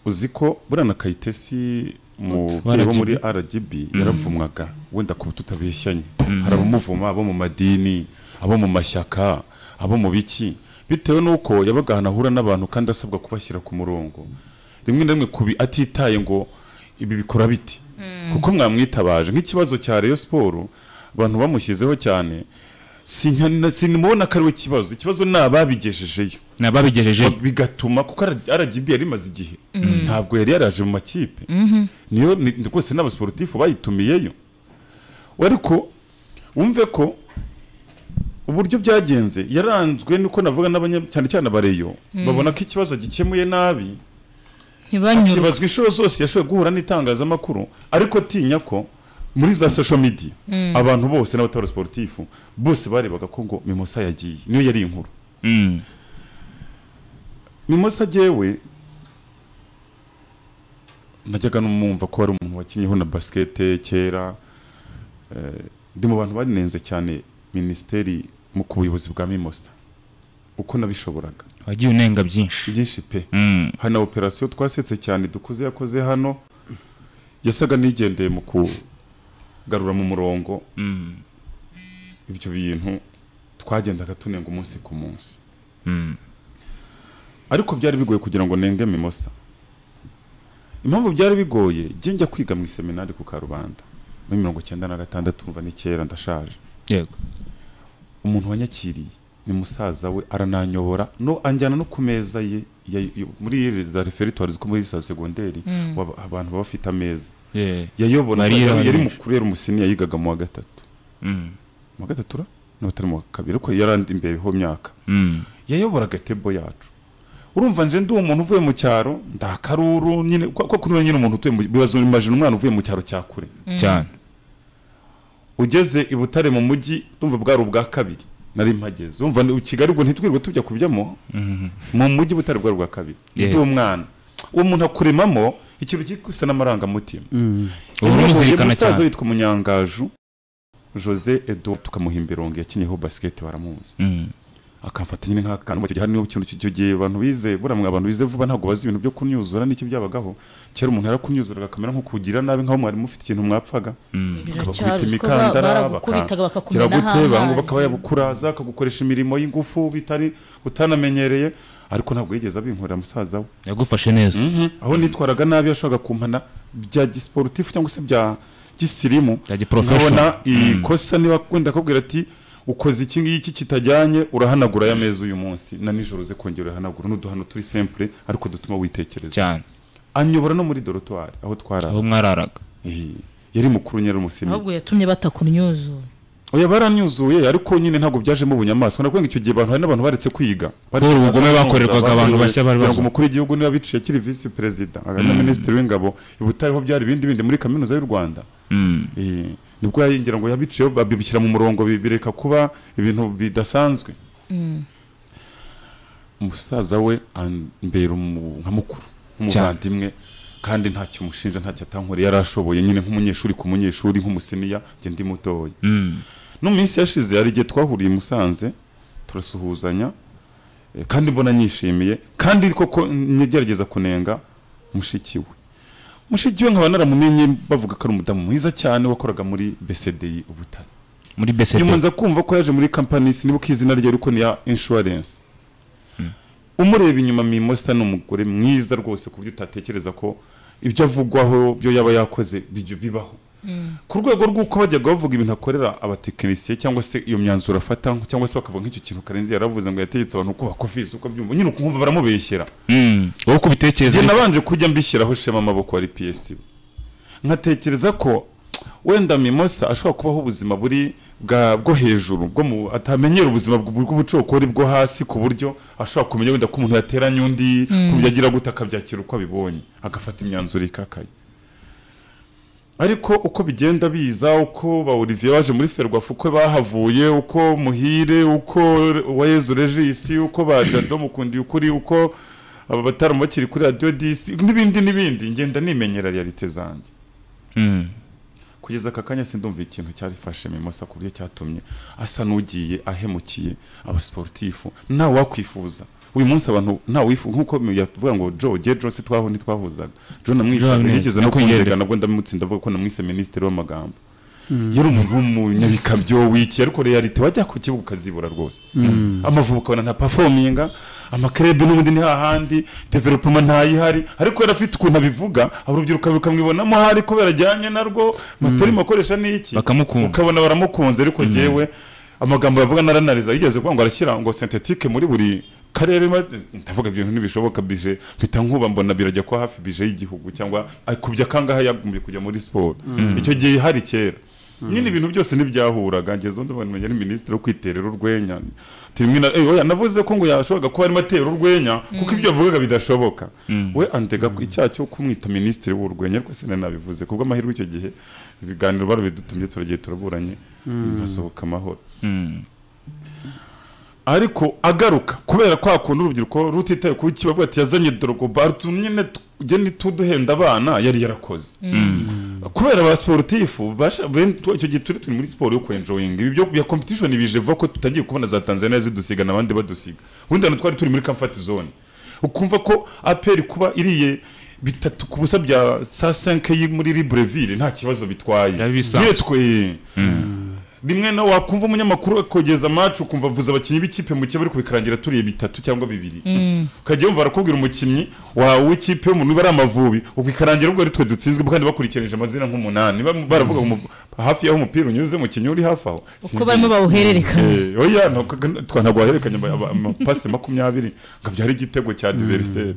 uzi ko burana Kayitesi mu muri RGB yaravumwaga, wenda kuba tutabeshyanye, hari abamuvuma abo mu madini, abo mu mashyaka, abo mu biki, bitewe nuko yabaga ahantu ahura n'abantu kandi asabwa kubashyira ku murongo, rimwe na rimwe kubi atitaye ngo ibi bikora biti, kuko mwamwitabaje nk'ikibazo cya Rayon Sport abantu bamushyizeho cyane, sinimubona ko ari we kibazo. Ikibazo ni ababigejejeyo, bigatuma kuko RGB yari imaze igihe ntabwo yari yaraje mu makipe, niyo rwose n'abasportifu bayitumiyeyo. Ariko wumve ko uburyo byagenze yaranzwe nuko navuga n'abanya cyane cyane abareyo babona ko ikibazo gikemuye nabi, kibazwa inshuro zose yashoboye guhura n'itangazamakuru, ariko tinya ko muri za social media abantu bose n'abatari sportifu bose barebaga ko ngo Mimoza yagiye, niyo yari inkuru. Mimoza jewe najyaga numva ko ari umuntu wakinyeho na basket kera, ndi mu bantu banenze cyane ministeri mu kubuyobozi bwa Mimoza uko nabishoboraga. Wagiye unenga byinshi byinshi pe. Hano operation twasetse cyane dukuze yakoze hano yasaga nigendeye mu kugarura mu murongo ibyo bintu twagendaga tunenga umunsi ku munsi. Ariko byari bigoye kugira ngo nenge Mimoza. Impamvu byari bigoye, njya kwiga mu seminari ku Karubanda muri 1996, umva ni kera ndashaje. Yego. Umuntu wanyakiriye ni musaza we, arananyobora no anjyana no ku meza ye muri za referitoire zo muri sa secondaire, abantu baba bafite ameza. Yayobora yari mukuru, yari umusiniya, yigaga mu wa gatatu. Mu wa gatatu ra? No atari mu wa kabiri, ariko yarandi imbere ho myaka. Yayoboraga tebo yacu. Urumva nje ndi umuntu uvuye mu cyaro, ndakaruru nyine ko kuno nyine umuntu utuye bibazo, imagine umwana uvuye mu cyaro cya kure cyane ugeze i Butare mu mujyi, ndumva bwari ubwa kabiri nari mpageze. Urumva i Kigali ubwo ntitwirirwe tujya kubijyamo, mu mujyi Butare bwari ubwa kabiri. Ndi umwana, uwo muntu akuremamo ikintu gisa n'amarangamutima. Urumuzirikana cyane. Umusaza witwa Munyangaju Jose Edo, tukamuhimba irongo, yakinyeho basket baramuzi. Akamfata nyine nk'akana mu gihe niyo kintu cyo gihe abantu bize, buramwe abantu bize vuba ntabwo bazi ibintu byo kunyuzura n'iki byabagaho. Kera umuntu yarakunyuzuraga akamera nko kugira nabi, nkaho mwari mufite ikintu mwapfaga. Bakubita imikandara, bakakumena gute, bango bakaba yabukuraza akagukoresha imirimo y'ingufu bitari utanamenyereye, ariko ntabwo yigeze abinkorera musaza we. Yagufashe neza. Aho nitwaraga nabi yashoboraga kumpana bya gisportif cyangwa se bya gisirimu, nkabona ikosa niba wenda akubwira ati ukoze iki ngiki kitajyanye, urahanagura ya meza uyu munsi na nijoro uze kongera urahanagura, n'uduhano turi simple ariko dutuma witekereza cyane. Anyobora no muri dortoir aho twarara, aho mwararaga. Yari mukuru nyari umusiniya, ahubwo yatumye batakunyuzura. Oya baranyuzuye, ariko nyine ntabwo byajemo ubunyamaswa. Nakwenga icyo gihe abantu hari n'abantu baretse kwiga, baretse ubugome bakorerwaga abantu bashya bari bazi. Umukuru w'igihugu niba biciye kiri vice president na minisitiri w'ingabo i Butare ho byari ibindi bindi muri kaminuza y'u Rwanda. Nibwo yayingira ngo yabiciye babishyira mu murongo, bireka kuba ibintu bidasanzwe. Umusaza we ambera nka mukuru nk'umuvandimwe, kandi ntacyo mushinja, ntacyo atankoreye, yarashoboye nyine nk'umunyeshuri ku munyeshuri, nk'umusiniya njye ndi mutoya. No mu minsi yashize hari igihe twahuriye i Musanze turasuhuzanya, kandi mbona nyishimiye, kandi koko ngerageza kunenga mushiki we. Mushiki we nkaba naramumenye bavuga ko ari umudamu mwiza cyane wakoraga muri BCDI Butare. Muri BCDI. Nyuma nza kumva ko yaje muri company, sinibuka izina rye ariko ni ya insurance. Umureba inyuma Mimosa ni umugore mwiza rwose ku buryo utatekereza ko ibyo avugwaho byo yaba yakoze bibaho. Ku rwego rw'uko bajyaga bavuga ibintu akorera abatekinisiye cyangwa se iyo myanzuro afata, cyangwa se bakavuga nk'icyo kintu Karenzi yaravuze ngo yategetse abantu ko bakofisa uko byumva, nyine ukumva baramubeshyera. Wowe kubitekereza. Njye nabanje kujya mbishyiraho shema amaboko ari PS, nkatekereza ko wenda Mimosa ashobora kubaho ubuzima buri bwo hejuru bwo atamenyera ubuzima bw'ubucokori bwo hasi, ku buryo ashobora kumenya wenda ko umuntu yateranye undi, kubyagira gute akabyakira uko abibonye, agafata imyanzuro ikakaye. Ariko uko bigenda biza, uko ba Olivier baje muri Ferwafa, uko bahavuye, uko Muhire, uko Uwayezu Regis, uko ba Jado Mukundi ukuri, uko aba bataramu bakiri kuri Radio 10 n'ibindi n'ibindi, ngenda nimenyera realite zanjye. Kugeza aka kanya sindumva ikintu cyarifashe Mimosa ku buryo cyatumye asa n'ugiye ahemukiye abasportifu. Nta wakwifuza uyu munsi abantu nta wifu nkuko yavuga ngo Joe Joe se twaho ntitwahuzaga. Joe namwita yigeze no kunyereka nabwo ndamutsinda avuga ko namwise minisitiri w'amagambo. Yari umuntu w'umunyabikabyo wiki, ariko reality wajya ku kibuga ukazibura rwose. Amavubi ukabona nta performinga, amakrebe n'ubundi ni hahandi, development ntayihari, ariko yari afite ukuntu abivuga, urubyiruko rukamwibonamo hari kubera ajyanye narwo, materimo akoresha n'iki, ukabona baramukunze. Ariko jewe amagambo yavuga naranariza, yigeze kuvuga ngo arashyira ngo synthetique muri buri karere, ndavuga ibintu ntibishoboka bije mpita nkuba mbona birajya kwa hafi bije y'igihugu cyangwa kubya kangaha yagumbye kujya muri sport. Icyo gihe hari kera nyine ibintu byose ntibyahuraga. Ngeze ndabona yari minisitiri wo kwiterera urwenya, oya navuze ko ngo yashoboraga kuba arimo atera urwenya kuko ibyo avugaga bidashoboka. We andega icyaha cyo kumwita minisitiri w'urwenya, ariko sinanabivuze kubwo amahirwe icyo gihe ibiganiro barabidutumye, turagiye turaburanye nkasohoka amahoro. Ariko agaruka kubera kwa kuntu urubyiruko rutitaye ku kibavuga ati yazanye Drogba nyine tugende tuduhenda abana, yari yarakoze. Kubera aba sportifu icyo gihe turi muri siporo yo kwenjoyinga, ibi byo competition bije vuba ko tutagiye kubona za Tanzania zidusiga n'abandi badusiga. Ubundi hano twari turi muri comfort zone, ukumva ko APR kuba iriye 3-0 bya saa 5 muri Libreville nta kibazo bitwaye. Nitwe rimwe na wakumva umunyamakuru akogeza match ukumva avuza abakinnyi b'ikipe mu kibe, ariko bikarangira turiye 3 cyangwa 2. Ukajya wumva arakubwira umukinnyi wa w'ikipe umuntu bari Amavubi, ubikarangira ubwo ari twe dutsinzwe kandi bakurikirije amazina nk'umunani, baravuga hafi yaho umupira unyuze umukinnyi uri hafi aho uko barimo bawuhererekanya. Oya ntabwo wahererekanya amapase 20 ngo byari igitego cya adversaire.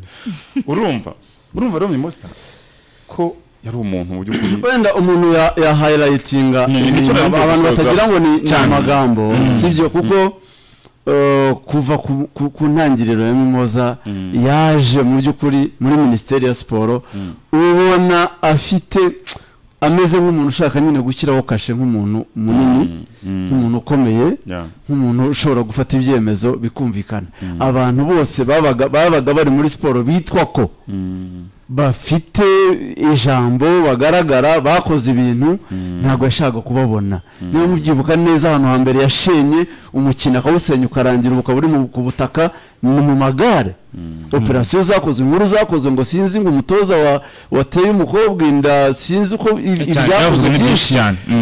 Urumva rero Mimosa ko Yari umuntu mu by'ukuri wenda umuntu ya highlightinga abantu batagira ngo ni amagambo, sibyo? Kuko kuva ku ntangiriro ya Mimoza yaje mu by'ukuri muri Minisiteri ya Siporo, ubona afite ameze nk'umuntu ushaka nyine gushyiraho kashe, nk'umuntu munini, nk'umuntu ukomeye, nk'umuntu ushobora gufata ibyemezo bikumvikana. Abantu bose babaga bari muri siporo bitwa ko bafite ijambo, bagaragara, bakoze ibintu, ntabwo yashaka kubabona. Niba mubyibuka neza, ahantu hambere yashenye umukino akawusenya ukarangira ukaba uri ku butaka, ni mu magare. Operasiyo zakozwe, inkuru zakozwe, ngo sinzi ngo umutoza wateye umukobwa inda, sinzi uko ibyakozwe byinshi,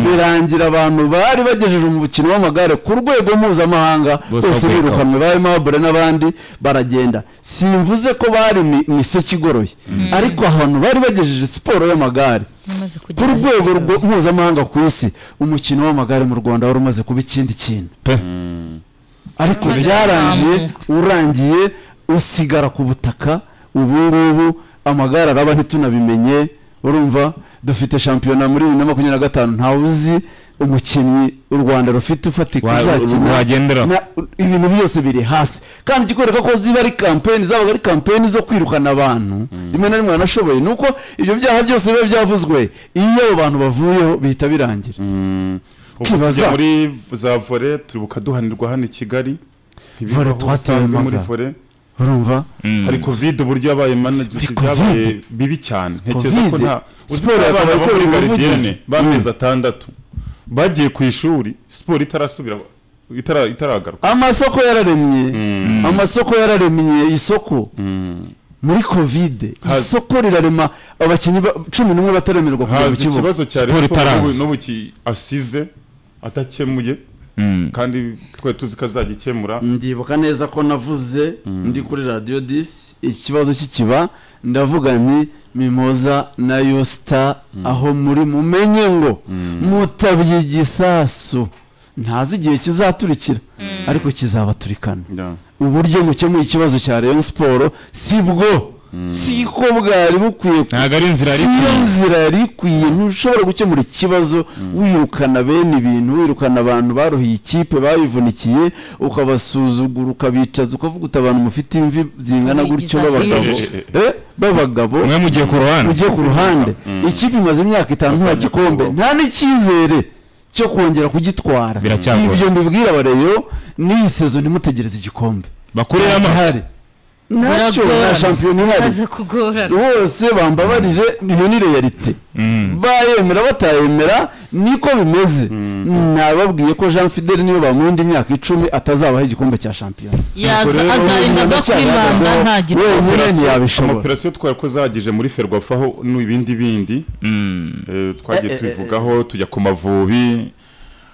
birangira abantu bari bagejeje umukino w'amagare ku rwego mpuzamahanga bose birukanwe, ba Aimable n'abandi baragenda. Simvuze ko bari mu isoki igoroye, ariko ahantu bari bagejeje siporo y'amagare ku rwego mpuzamahanga ku isi, umukino w'amagare mu Rwanda wari umaze kuba ikindi kintu. Ariko byarangiye, urangiye usigara ku butaka. Ubu ngubu amagare araba ntitunabimenye. Urumva dufite shampiyona muri 2025, ntawe uzi umukinnyi u Rwanda rufite ufatika uzakina, ibintu byose biri hasi. Kandi ikikwereka ko ziba ari campaign, zabaga ari campaign zo kwirukana abantu, rimwe na rimwe banashoboye, nuko ibyo byaha byose biba byavuzwe, iyo abo bantu bavuyeho bihita birangira. Kibaza muri za volley turibuka duhanirwa hano i Kigali, volley twateye muri volley, urumva hari Covid, uburyo yabaye manager byabaye bibi cyane. Ntekereza ko nta siporo yabaye muri gardienne bamezi 6 bagiye ku ishuri, siporo itarasubira, itaragaruka. Amasoko yararemye, amasoko yararemye, isoko muri Covid isoko rirarema, abakinnyi 11 bataremerwa kujya mu kibuga. Ikibazo cya siporo n'ubu asize atakemuye, kandi twe tuzi ko azagikemura. Ndibuka neza ko navuze ndi kuri Radio 10 ikibazo kikiba, ndavuga nti Mimoza na Yosta aho muri mumenye ngo mutabyigisasu, ntazi igihe kizaturikira, ariko kizabaturikana. Uburyo mukemuye ikibazo cya Rayon Sport sibwo, siko bwari bukwiye, ntabwo ari inzira yari ikwiye. Ntushobora gukemura ikibazo wirukana bene ibintu, wirukana abantu baruhiye ikipe bayivunikiye, ukabasuzugura, ukabicaza, ukavuga uti abantu mufite imvi zingana gutyo b'abagabo, b'abagabo mwe mugiye ku ruhande, mugiye ku ruhande. Ikipe imaze imyaka 5 nta gikombe, nta n'icyizere cyo kongera kugitwara. Ibyo mbibwira abareyo, n'iyi sezo ntimutegereze igikombe, bakuremo amahari nacyo na shampiyona ihari rwose, bambabarire, niyo ni realite, bayemera batayemera niko bimeze. Nababwiye ko Jean Fidel niyo bamurinda imyaka 10 atazabaho igikombe cya shampiyona, azarinda kwimanda nta gikombe ntiyabishobora. Operasiyo twarakoze zahagije muri Ferwafa ho n'ibindi bindi twagiye tubivugaho, tujya ku Mavubi,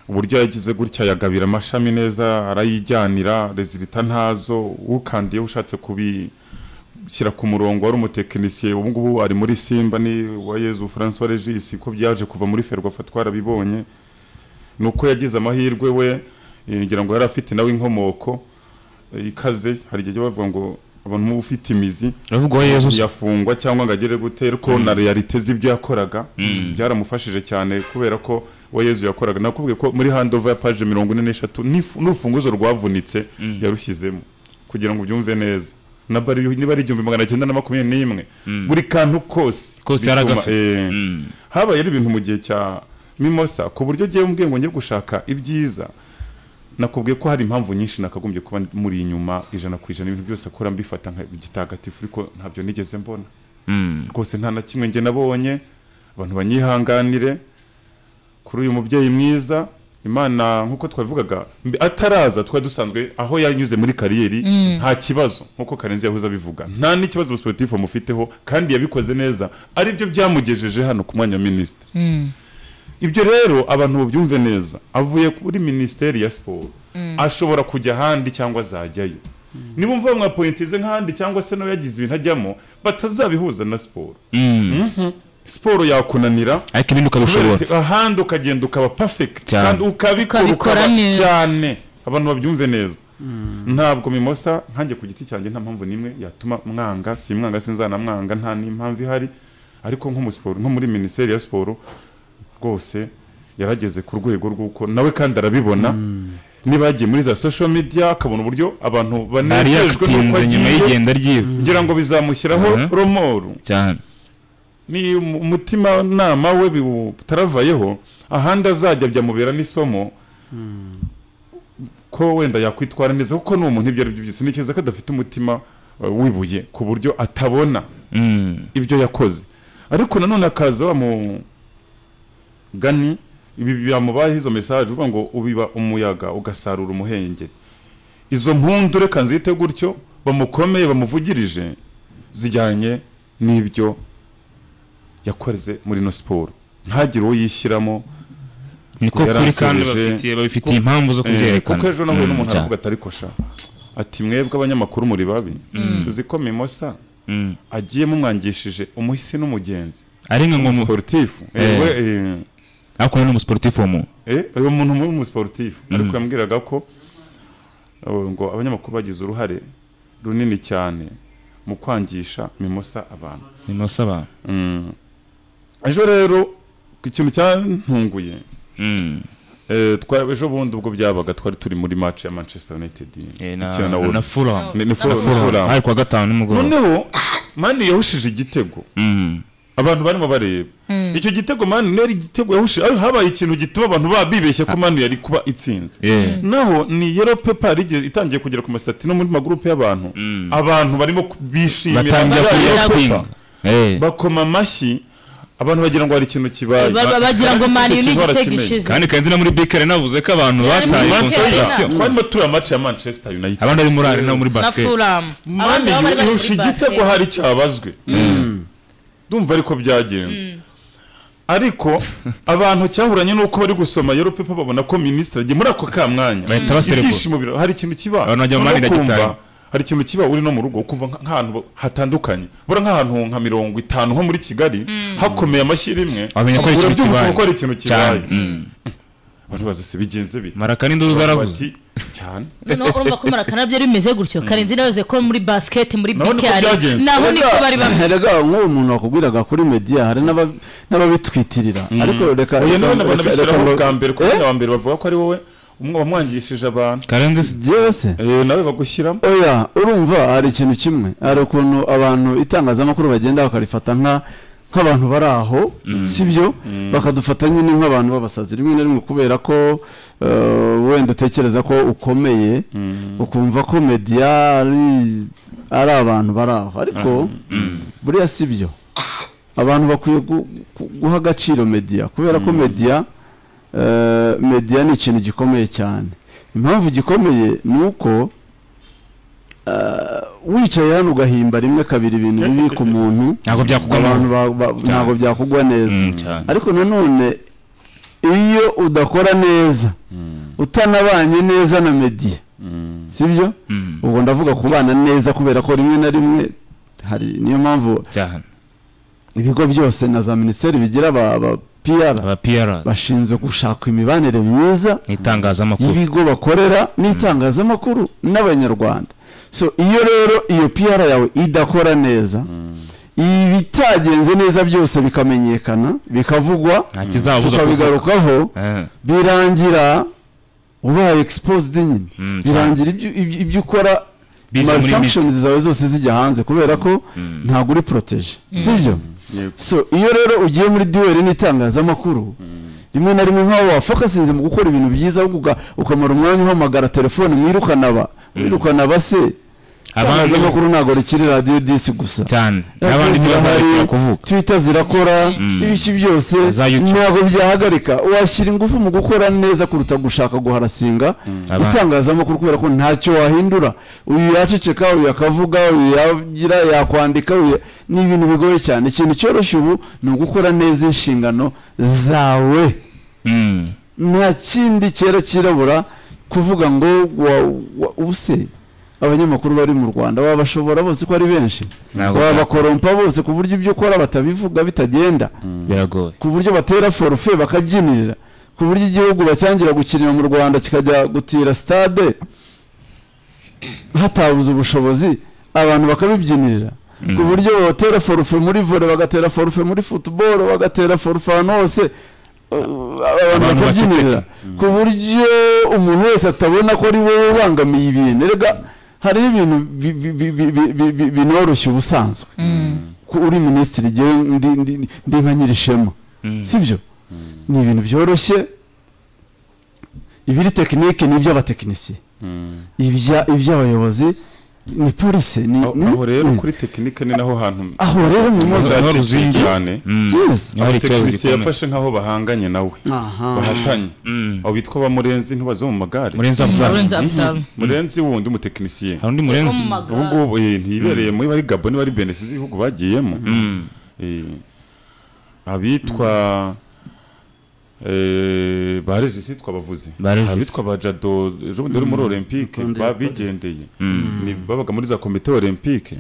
uburyo yagize gutya yagabira amashami neza arayijyanira, rezilita ntazo, ukandiye ushatse kubishyira ku murongo wari umutekinisiye, ubu ngubu ari muri Simba ni wa Yezu François Regis, ko byaje kuva muri Ferwafa twarabibonye. Nuko yagize amahirwe we, ngira ngo yari afite nawe inkomoko ikaze, hari igihe bavuga ngo abantu mu ufite imizi yafungwa cyangwa ngo agere gute, ariko na realite z'ibyo yakoraga byaramufashije cyane, kubera ko wa Yezu yakoraga. Nakubwiye ko muri handover ya page 43 n'urufunguzo rwavunitse yarushyizemo kugira ngo ubyumve neza. Na bari niba ari 1921 buri kantu kose yaragafe. Habaye ibintu mu gihe cya Mimosa ku buryo giye umbwiye ngo ngiye gushaka ibyiza, nakubwiye ko hari impamvu nyinshi nakagombye kuba muri inyuma 100% ibintu byose akora mbifata nka gitagatifu, ariko ntabyo nigeze mbona rwose, nta na kimwe nge nabonye. Abantu banyihanganire kuri uyu mubyeyi mwiza Imana, nkuko twavugaga ataraza twari dusanzwe aho yanyuze muri kariyeri nta kibazo, nkuko Karenzi yahoze abivuga, nta n'ikibazo sportif amufiteho, kandi yabikoze neza, aribyo byamugejeje hano ku mwanya wa minisitiri. Ibyo rero abantu babyumve neza, avuye kuri Minisiteri ya Siporo ashobora kujya ahandi cyangwa azajyayo. Niba umva mwapointize nk'ahandi cyangwa se nawe yagize ibintu ajyamo batazabihuza na siporo. Siporo yakunanira, ariko ibindi ukabishobora, ahandi ukagenda ukaba perfect kandi ukabikora cyane. Abantu babyumve neza. Ntabwo Mimosa nkanjye ku giti cyanjye nta mpamvu nimwe yatuma mwanga, si mwanga sinzana mwanga, nta n'impamvu ihari. Ariko nk'umusiporo, nko muri minisiteri ya siporo rwose yarageze ku rwego rw'uko nawe kandi arabibona. Niba yagiye muri za social media akabona uburyo abantu banezejwe n'uko nyuma y'igenda ryiwe, ngira ngo bizamushyiraho romoru cyane. Ni umutima nama we bitaravayeho, ahandi azajya byamubera n'isomo ko wenda yakwitwara neza, kuko ni umuntu ibyo ari byo byose ntekereza ko adafite umutima wibuye ku buryo atabona ibyo yakoze. Ariko nanone akaza wa mugani, ibi byamubayeho izo message uvuga ngo ubiba umuyaga ugasarura umuhengeri. Izo mpundu reka nzite gutyo bamukomeye bamuvugirije zijyanye n'ibyo yakoze muri no siporo, ntagire uwo yishyiramo. Niko kuri kandi babifitiye impamvu zo kubyerekana. Kuko ejo nahuye n'umuntu aravuga ati ariko sha, ati mwebwe abanyamakuru muri babi, tuzi ko Mimosa agiye mumwangishije umuhisi n'umugenzi ari nka umusportifu. Ariko ni umusportifu uwo muntu. Uwo muntu ni umusportifu, ariko yambwiraga ko ngo abanyamakuru bagize uruhare runini cyane mu kwangisha Mimosa abantu. Mimosa abantu. Ejo rero ikintu cyantunguye, ejo bundi ubwo byabaga twari turi muri match ya Manchester United na Fulham, ari kwa gatanu nimugoroba. Noneho Mani yahushije igitego, abantu barimo bareba icyo gitego. Mani yari igitego yahushije, ariko habaye ikintu gituma abantu babibeshya ko Mani yari kuba itsinze. Naho ni yellow paper itangiye kugera ku masitati no muri magroupe y'abantu, abantu barimo bishimira bakoma amashyi, abantu bagira ngo hari ikintu kibaye, bagira ngo Mani ni igitego ishize. Kandi kanzi na muri Bikere navuze ko abantu bataye concentration. Twarimo turi match ya Manchester United, abandi bari muri arena muri basket, Mani yahushije igitego hari cyabazwe. Ndumva ariko byagenze. Ariko abantu cyahuranye nuko bari gusoma yellow paper babona ko ministre agiye muri ako kamwanya, ibyishimo biro hari ikintu kiba, hari ikintu kiba uri no mu rugo ukumva nk'ahantu hatandukanye, bura nk'ahantu nka 50 nko muri Kigali hakomeye amashyi rimwe, urabyumva ko hari ikintu kibaye. Abantu baza se bigenze bite, Maraka n'induru zaravuze cyane. Noneho urumva ko Maraka nabyo bimeze gutyo. Karenzi nawe ko muri basket muri BK naho niko bari bameze. Erega nk'uwo muntu wakubwiraga kuri media hari n'ababitwitirira, ariko reka reka bwa mbere ku mwanya wa mbere bavuga ko ari wowe umwe wamwangishije abantu. Karenzi byose nawe bagushyiramo. Oya, urumva hari ikintu kimwe, hari ukuntu abantu itangazamakuru bagenda bakarifata nk'abantu bari aho, sibyo, bakadufata nyine nk'abantu b'abasazi rimwe na rimwe, kubera ko wenda utekereza ko ukomeye, ukumva ko media ari abantu bari aho, ariko buriya sibyo. Abantu bakwiye guha agaciro media, kubera ko media ni ikintu gikomeye cyane. Impamvu gikomeye ni uko wicaye hano ugahimba rimwe kabiri ibintu bibi ku muntu, ntabwo byakugwa neza. Ariko nanone iyo udakora neza, utanabanye neza na media, sibyo, ubwo ndavuga kubana neza, kubera ko rimwe na rimwe hari, niyo mpamvu ibigo byose na za minisiteri bigira aba PR bashinzwe gushaka imibanire myiza n'itangazamakuru, ibigo bakorera n'itangazamakuru n'abanyarwanda. So iyo rero iyo PR yawe idakora neza, ibitagenze neza byose bikamenyekana, bikavugwa, tukabigarukaho, birangira ubaye exposed nyine, birangira ibyo ukora malfunctions zawe zose zijya hanze, kubera ko ntabwo uri protege, sibyo? So iyo rero ugiye muri duel n'itangazamakuru, rimwe na rimwe nkaho wafokasinze mu gukora ibintu byiza, ukamara umwanya uhamagara telefone mwirukana ba se itangazamakuru ntabwo rikiri radiyo disi gusa cyane, n'abandi ntibazareka kuvuga, Twitter zirakora, ibiki byose ntabwo byahagarika. Washyira ingufu mu gukora neza kuruta gushaka guharasinga itangazamakuru, kubera ko ntacyo wahindura. Uyu yaceceka, uyu akavuga, uyu yagira yakwandika, ni ibintu bigoye cyane. Ikintu cyoroshye ubu ni ugukora neza inshingano zawe, nta kindi cyera kirabura kuvuga ngo ubuse abanyamakuru bari mu Rwanda wabashobora bose ko ari benshi, wabakorompa bose ku buryo ibyo ukora batabivuga bitagenda, biragoye, ku buryo batera forfait bakabyinirira, ku buryo igihugu bacyangira gukinira mu Rwanda kikajya gutira stade hatabuze ubushobozi, abantu bakabibyinirira. Ku buryo batera forufe muri volley, bagatera forufe muri football, bagatera forufe ahantu hose, abantu bakabyinira, ku buryo umuntu wese atabona ko ari wowe ubangamiye ibintu. Erega hari ibintu binoroshye ubusanzwe. Ko uri minisitiri, ndi nka Nyirishema, sibyo? Ni ibintu byoroshye. Ibiri tekinike ni iby'abatekinisiye, iby'abayobozi ni polisi. Aho rero kuri tekinike ni naho hantu aho rero mu muzaruzingi cyane. Abatekinisiye yafashe nkaho bahanganye nawe, bahatanye. Abo bitwa ba Murenzi ntibazo mu magare. Murenzi Abdal, Murenzi wundi umutekinisiye. Hari undi Murenzi ubu ngubu ntibereye muri bari Gabon, bari Benin, ibihugu bagiyemo. Abitwa ba Regis twabavuze, abitwa ba Jado ejo bundi muri Olympique babigendeye, ni babaga muri za komite Olympique.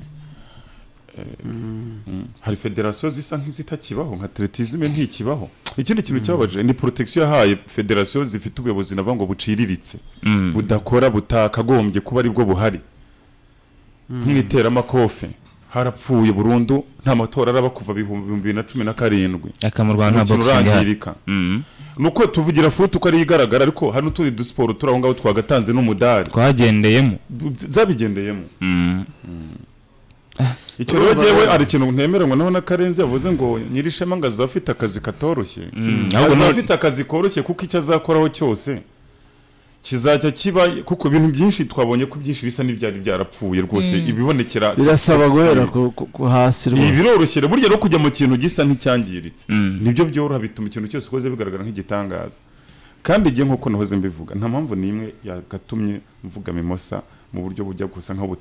Hari federasiyo zisa nk'izitakibaho, nka atletisme ntikibaho. Ikindi kintu cyabaje ni protection yahaye federasiyo zifite ubuyobozi navuga ngo buciriritse, budakora, butakagombye kuba aribwo buhari. Nk'iteramakofe harapfuye burundu, nta matora araba kuva 2017. Aka mu Rwanda nta boxing ihari. Nuko tuvugira foot uko ari igaragara, ariko hano tundi du sport turi aho ngaho twagatanze n'umudari twagendeyemo, zabigendeyemo. Icyo rero jewe ari ikintu ntemeranywa naho na Karenzi yavuze ngo Nyirishema ngo azafite akazi katoroshye. Ahubwo afite akazi koroshye kuko icyo azakoraho cyose kizajya kiba, kuko ibintu byinshi twabonye ko byinshi bisa n'ibyari byarapfuye rwose, ibibonekera birasaba guhera ku hasi rwose. Ibiroroshye burya no kujya mu kintu gisa nk'icyangiritse nibyo byoroha, bituma ikintu cyose ukoze bigaragara nk'igitangaza. Kandi igihe nkuko nahoze mbivuga, nta mpamvu n'imwe yagatumye mvuga Mimosa mu buryo bujya gusa nkaho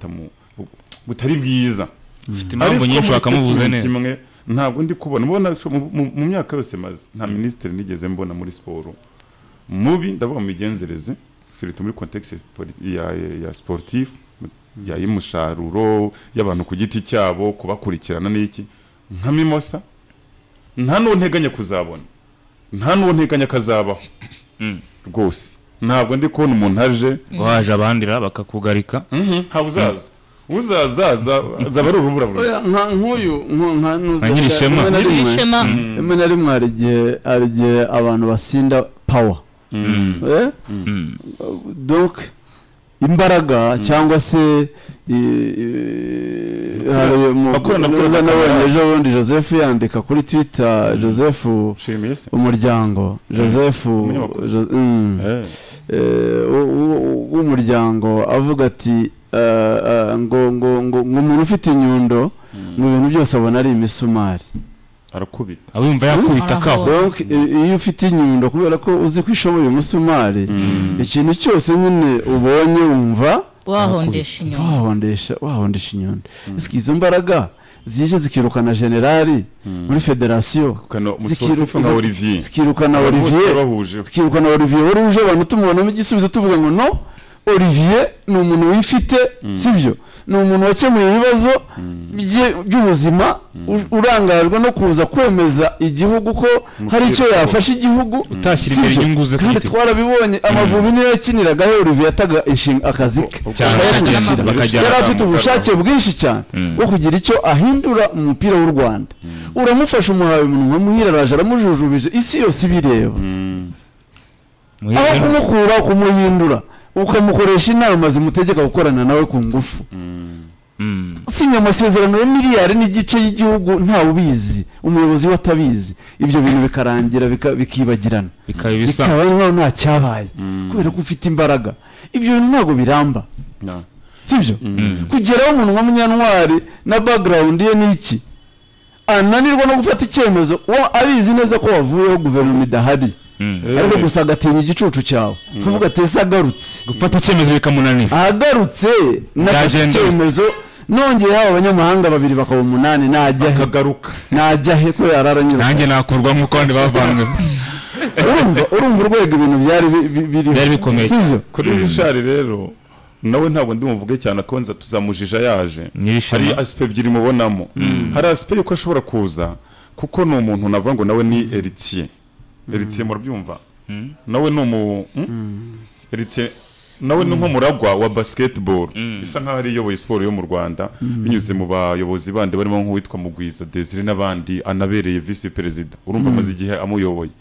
butari bwiza. Ufite impamvu nyinshi wakamuvuze neza. Ntabwo ndi kubona mbona mu myaka yose maze nta minisitiri nigeze mbona muri siporo mubi, ndavuga mu migenzereze, surtout muri contexte ya sportif, ya y'umusaruro y'abantu ku giti cyabo, kubakurikirana n'iki, nka Mimosa nta n'uwo nteganya kuzabona, nta n'uwo nteganya kazabaho rwose. Ntabwo ndi kubona umuntu aje ngo haje abandira bakakugarika. Nta uzaza uzaza azaba ari urubura burundu. Nk'uyu nka nuza Nyirishema rimwe na rimwe hari igihe abantu basinda power. Donc imbaraga cyangwa se nabonye ejo bundi Joseph yandika kuri Twitter, Joseph umuryango, Joseph w'umuryango avuga ati ngo ngo ngo umuntu ufite inyundo mu bintu byose abona ari imisumari, arakubita, abumva yakubita kaho. Donc iyo ufite inyundo kubera ko uzi ko ishoboye umusumari, ikintu cyose nyine ubonye wumva wahondesha inyundo, wahondesha inyundo. Izo mbaraga zije zikirukana generali muri federasiyo, zikirukana Olivier, zikirukana Olivier wari uje abantu tumubonamo igisubizo tuvuga ngo no, Olivier ni umuntu wifite, sibyo? Ni umuntu wakemuye ibibazo by'ubuzima, urangajwe no kuza kwemeza igihugu ko hari icyo yafasha igihugu, utashyira imbere inyungu ze. Kandi twarabibonye Amavubi niyo yakiniraga Olivier yataga akazi ke, yari afite ubushake bwinshi cyane bwo kugira icyo ahindura mu mupira w'u Rwanda. Uramufasha umuhaye umuntu nkamuhira, araje aramujujubije, isi yose ibireba. Aho kumukura kumuhindura ukamukoresha inama zimutegeka gukorana nawe ku ngufu. Sinya amasezerano ya miliyari n'igice y'igihugu ntawe ubizi, umuyobozi we atabizi, ibyo bintu bikarangira bikibagirana, bikaba nkaho nta cyabaye kubera ko ufite imbaraga. Ibyo bintu ntabwo biramba, sibyo? Kugeraho umuntu nka Munyantwari na background ye n'iki ananirwa no gufata icyemezo abizi neza ko wavuyeho guverinoma idahari, ariko gusa agatinya igicucu cyawe, kuvuga ati ese agarutse gufata icyemezo bikamunanira, agarutse nafashe icyemezo nongeye haba abanyamahanga babiri bakaba 8, najya he akagaruka, najya he ko yararanyura nanjye nakorwa nk'uko abandi bavanywe. Urumva urwego ibintu byari bikomeye. Kuri Richard rero nawe ntabwo ndi muvuge cyane ko nza tuzamujija yaje. Hari aspect ebyiri mubonamo. Hari aspect yuko ashobora kuza kuko ni umuntu navuga ngo nawe ni héritier. Héritier murabyumva? Nawe ni umu héritier Nawe ni nk'umuragwa wa basketball, bisa nkaho ari iyoboye siporo yo mu Rwanda binyuze mu bayobozi bandi barimo nk'uwitwa Mugwiza Desire n'abandi, anabereye vice perezida. Urumva amaze igihe amuyoboye.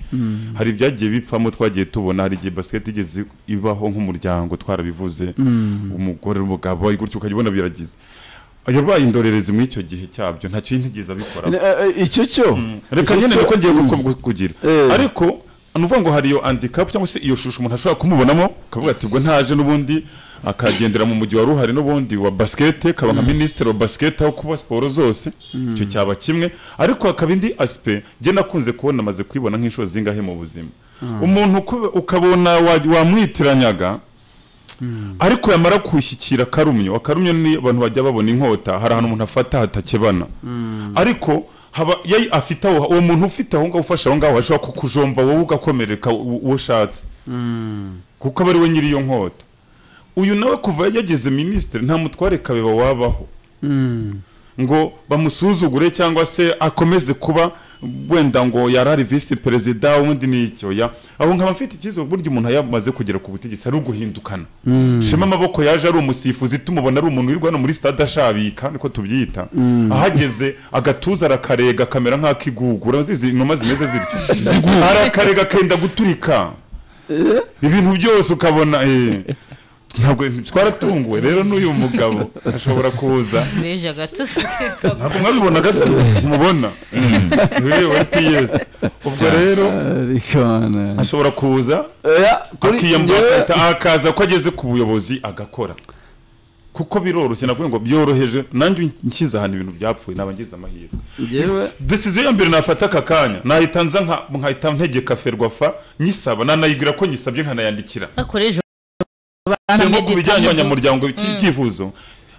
Hari ibyagiye bipfamo twagiye tubona, hari igihe basket igeze ibaho nk'umuryango, twarabivuze, umugore n'umugabo gutyo ukajya biragize. Yabaye indorerezi muri icyo gihe cyabyo, ntacyo yintigeze abikora. Icyo cyo reka nyine niko ngiye kugira. Ariko nuvuga ngo hari iyo handicap cyangwa se iyo shusho umuntu ashobora kumubonamo akavuga ati ubwo ntaje n'ubundi akagendera mu mujyi wa ruhari n'ubundi wa basket, kaba nka ministre wa basket aho kuba siporo zose, icyo cyaba kimwe. Ariko hakaba indi aspect je nakunze kubona, maze kwibona nk'inshuro zingahe mu buzima, umuntu ukabona wamwitiranyaga ariko yamara kushyikira akarumyo. Akarumyo ni abantu bajya babona inkota, hari ahantu umuntu afata hatakebana, ariko haba yayi afite aho uwo muntu ufite aho ngaho ufasha aho ngaho ashobora kukujomba wowe ugakomereka uwo ushatse, kuko aba ari we nyiri iyo nkota. Uyu nawe kuva yageze ministre nta mutware Kabeba wabaho ngo bamusuzugure cyangwa se akomeze kuba wenda ngo yarari vice perezida ubundi nicyo ya aho nkaba mfite ikizo. Burya umuntu yamaze kugera ku butegetsi ari uguhindukana. Shema Maboko yaje ari umusifuzi, tumubona ari umuntu wirwa no muri stade ashabika niko tubyita, ahageze agatuza arakarega kamera nk'akigugura, zizi inuma zimeze zityo, arakarega kenda guturika ibintu byose ukabona ntabwo twaratunguwe. Rero n'uyu mugabo ashobora kuza ntabwo mwabibonaga se mubona wewe PS. Ubwo rero ashobora kuza akiyambura akaza ko ageze ku buyobozi agakora, kuko biroroshye. Navuga ngo byoroheje, nanjye nkiza ahantu ibintu byapfuye naba ngize amahirwe. Decision ya mbere nafata aka kanya nahita nza nkahita ntegeka Ferwafa nyisaba, nanayibwira ko nyisabye nkanayandikira. Nko bijyanye n'abanyamuryango ibyifuzo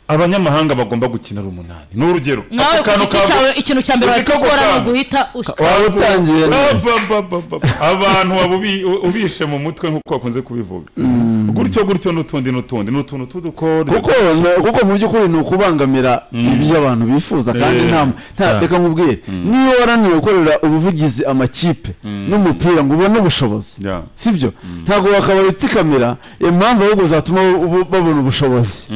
abanyamahanga bagomba gukina ari 8 ni urugero. Ikintu cya mbere wakora ni uguhita utangiye abantu ubishe mu mutwe nkuko bakunze kubivuga gutyo gutyo n'utundi n'utundi n'utuntu tudukora, kuko mu by'ukuri ni ukubangamira ibyo abantu bifuza. Kandi nta reka nkubwire, niba warananiwe gukorera ubuvugizi amakipe n'umupira ngo ubone ubushobozi, sibyo, ntabwo wakabaye utsikamira impamvu ahubwo zatuma babona ubushobozi.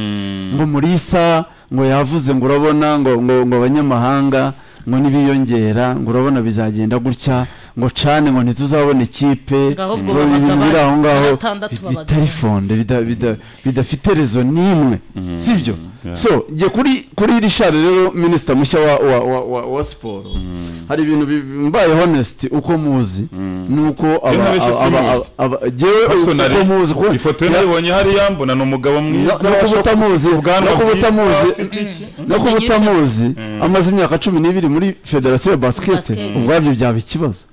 Ngo Murisa ngo yavuze ngo urabona ngo ngo abanyamahanga ngo nibiyongera ngo urabona bizagenda gutya, ngo cane ngo ntituzabona ikipe, ngo ibintu biri aho ngaho bitari fonde bidafite rezo n'imwe, sibyo. So nge kuri Richard rero minister mushya wa siporo, hari ibintu mbaye honest uko muzi nuko aba jewe uko muzi ko ifoto nabonye hari yambona no mugabo mwiza no kubutamuzi amaze imyaka 12 muri Federation ya Basket, ubwabyo byaba ikibazo.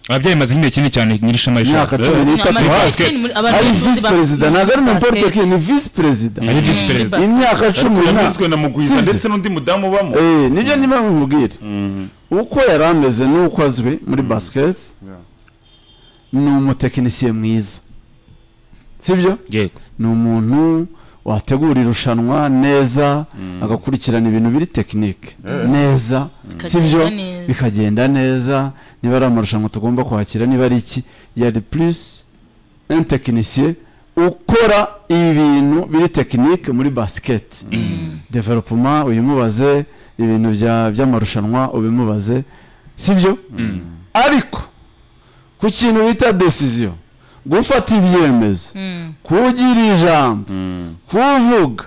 Ababyeyi maze igihe kinini cyane nyirishema imyaka 13 ari vice president, ntabwo ari n'importe qui, ni vice president, ari vice president imyaka 10 na Mugwiza ndetse n'undi mudamu bamo. Nibyo ndimo nkubwira uko yarameze nuko azwi muri basket, ni umutekinisiye mwiza, sibyo, ni umuntu wategura irushanwa neza, agakurikirana ibintu biri technique neza, sibyo, bikagenda neza. Niba ari amarushanwa tugomba kwakira, niba ari iki, yari plus un technicien ukora ibintu biri technique muri basket development, uyimubaze ibintu by'amarushanwa ubimubaze, sibyo. Ariko ku kintu bita decision, gufata ibyemezo, kugira ijambo, kuvuga,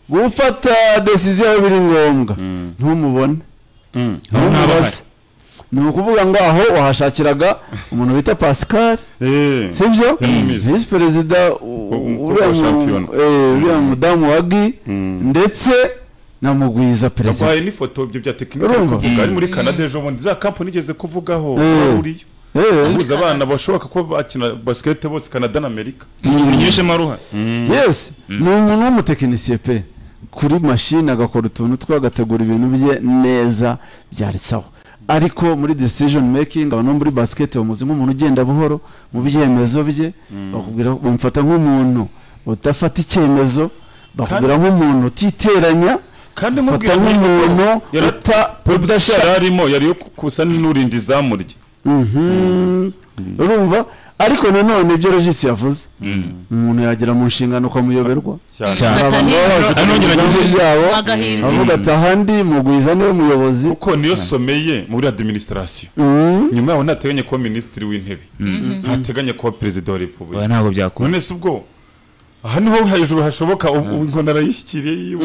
gufata decision biri ngombwa, ntumubone, ntumubaze. Ni ukuvuga ngo aho wahashakiraga umuntu bita Pascal, sibyo, vice perezida uriya mudamu wa Gi, ndetse na Mugwiza perezida. Yabaye n'ifoto ibyo bya tekinike kuvuga ari muri Canada ejo bundi, za company igeze kuvugaho uriyo ahuza abana bashoboka ko bakina basket bose Canada na Amerika. Nyirishema ruha. Yes, ni umuntu w'umutekinisiye pe, kuri machine agakora utuntu twagategura ibintu bye neza byari sawa. Ariko muri decision making abantu muri basket bamuzi nk'umuntu ugenda buhoro mu byemezo bye, bakubwira bamufata nk'umuntu udafata icyemezo, bakubwira nk'umuntu utiteranya, kandi mubwira nk'umuntu udashaka arimo yari yo kusa n'urinda izamu rye. Urumva ariko nanone ibyo Regis yavuze umuntu yagera mu nshingano ukamuyoberwa avuga ati ahandi mugwiza niwe muyobozi kuko niyo someye muri administration nyuma yaho ntateganya kuba minisitiri w'intebe ntateganya kuba perezida wa repubulika ntabwo byakunda none se ubwo aha niho hejuru hashoboka inkono arayishyikiriye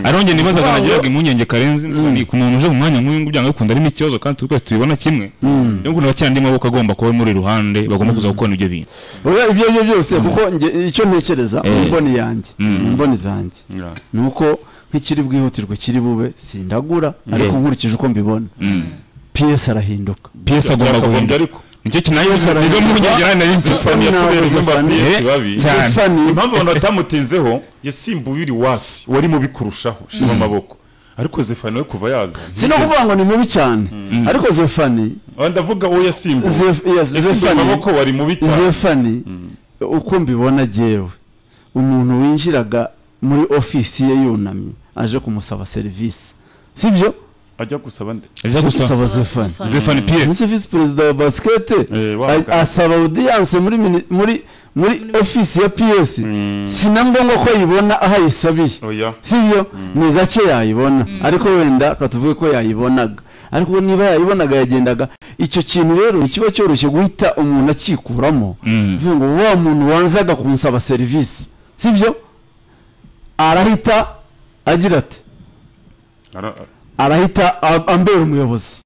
arongera nibazaga nagiraga impungenge Karenzi ni ku muntu uje mu mwanya nk'uyu nguyu byanga bikunda arimo ikibazo kandi twese tubibona kimwe niyo mpamvu cyane andi maboko agomba kuba muri ruhande bagomba kuza gukora ibyo bintu ibyo byo byose kuko icyo ntekereza mu mboni yanjye mu mboni zanjye ni uko nk'ikiri bwihutirwe kiri bube sindagura ariko nkurikije uko mbibona PS arahinduka PS agomba guhinduka ariko nicyo kinayo nizo mpungenge nari Zefani yakubereye cyane impamvu abantu batamutinzeho yasimbuye uri wasi wari mubi kurushaho shima amaboko ariko Zefani we kuva yaza sino kuvuga ngo ni mubi cyane ariko Zefani ndavuga uwo yasimbuye Zefani amaboko wari mubi cyane Zefani uko mbibona jewe umuntu winjiraga muri ofisi ye yunamye aje kumusaba serivisi sibyo ajya gusaba nde ajya gusaba Zefani Zefani Pierre ni vice perezida wa basket asaba audience muri muri muri office ya PS sina ngombwa ko ayibona aho ayisabiye sibyo ni gake yayibona ariko wenda katuvuge ko yayibonaga ariko niba yayibonaga yagendaga icyo kintu rero kiba cyoroshye guhita umuntu akikuramo bivuga ngo wa muntu wanzaga kunsaba serivisi sibyo arahita agira ati arahita ambera umuyobozi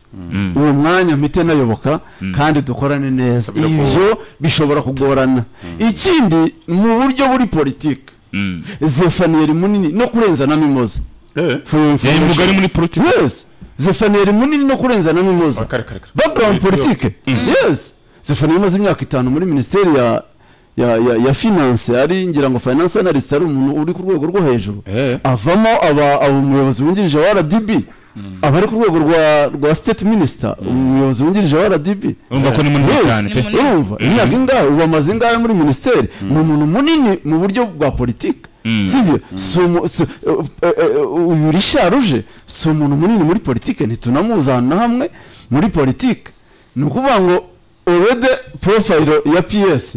uwo mwanya mpite nayoboka kandi dukorane neza ibyo bishobora kugorana ikindi mu buryo buri politike Zefaniyeri munini no kurenza na Mimoza yari muri politike yes Zefaniyeri munini no kurenza na Mimoza background politike yes Zefaniyeri imaze imyaka 5 muri ministeri ya finance ari ngira ngo finance analyst ari umuntu uri ku rwego rwo hejuru avamo aba umuyobozi wungirije wa RDB aba ari ku rwego rwa state minister umuyobozi wungirije wa RDB urumva ko ni munini cyane pe urumva imyaka ingahe ubu amaze ingahe muri ministeri ni umuntu munini mu buryo bwa politike sibyo uyu Richard uje si umuntu munini muri politike ntitunamuzi ahantu na hamwe muri politike ni ukuvuga ngo already profile ya PS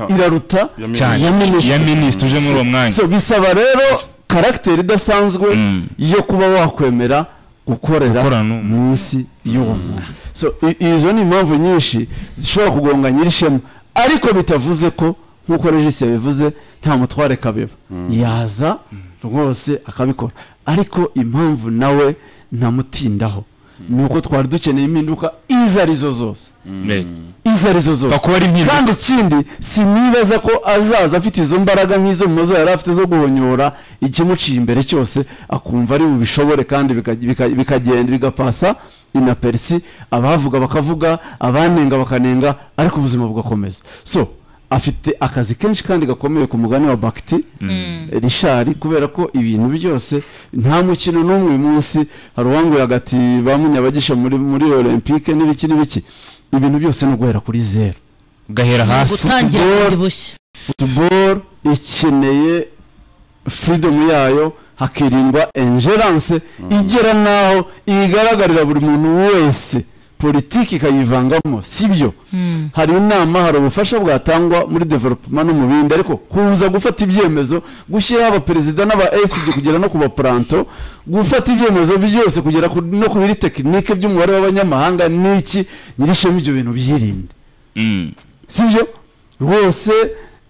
iraruta ya minister uje muri uwo mwanya so bisaba rero caractère idasanzwe yo kuba wakwemera gukorera munsi y'uwo muntu so izo ni impamvu nyinshi zishobora kugonga Nyirishema ariko bitavuze ko nkuko Regis yabivuze nta mutware kabeba yaza rwose akabikora ariko impamvu nawe ntamutindaho nuko twari dukeneye impinduka izo arizo zose izo arizo zose kandi ikindi sinibaza ko azaza afite izo mbaraga nk'izo Mumoza yari afite zo guhonyora ikimuciye imbere cyose akumva ari bubishobore kandi bikagenda bigapasa inaperisi abavuga bakavuga abanenga bakanenga ariko ubuzima bugakomeza so afite akazi kenshi kandi gakomeye ku mugani wa Bakti Richard kubera ko ibintu byose nta mukino n'umwe munsi hari uwanguraga ati bamunyabagisha muri Olympique n'ibiki n'ibiki ibintu byose no guhera kuri zero gahera hasi football ikeneye freedom yayo hakirindwa ingerence igera naho igaragarira buri muntu wese politiki ikayivangamo sibyo hari inama hari ubufasha bwatangwa muri development no mu bindi ariko kuza gufata ibyemezo gushyiraho abaperezida n'aba SG kugera no ku baplanto gufata ibyemezo byose kugera no ku biri tekinike by'umubare w'abanyamahanga n'iki Nyirishema ibyo bintu byirinde sibyo rwose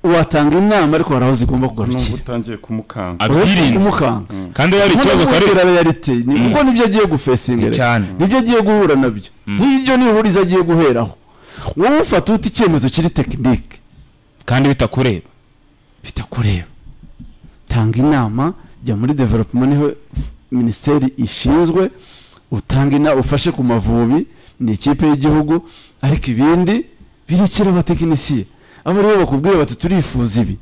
watanga inama ariko hari aho zigomba kugarukira utangiye kumukanga kumukanga kandi yari ikibazo kare reality ni kuko nibyo agiye gufesinga nibyo agiye guhura nabyo nk'ibyo nihuriza agiye guheraho wowe ufata uti icyemezo kiri tekinike kandi bitakureba tanga inama jya muri development niho ministeri ishinzwe utanga inama ufashe ku Mavubi ni ikipe y'igihugu ariko ibindi birekera abatekinisiye abo rero bakubwira bati turifuza ibi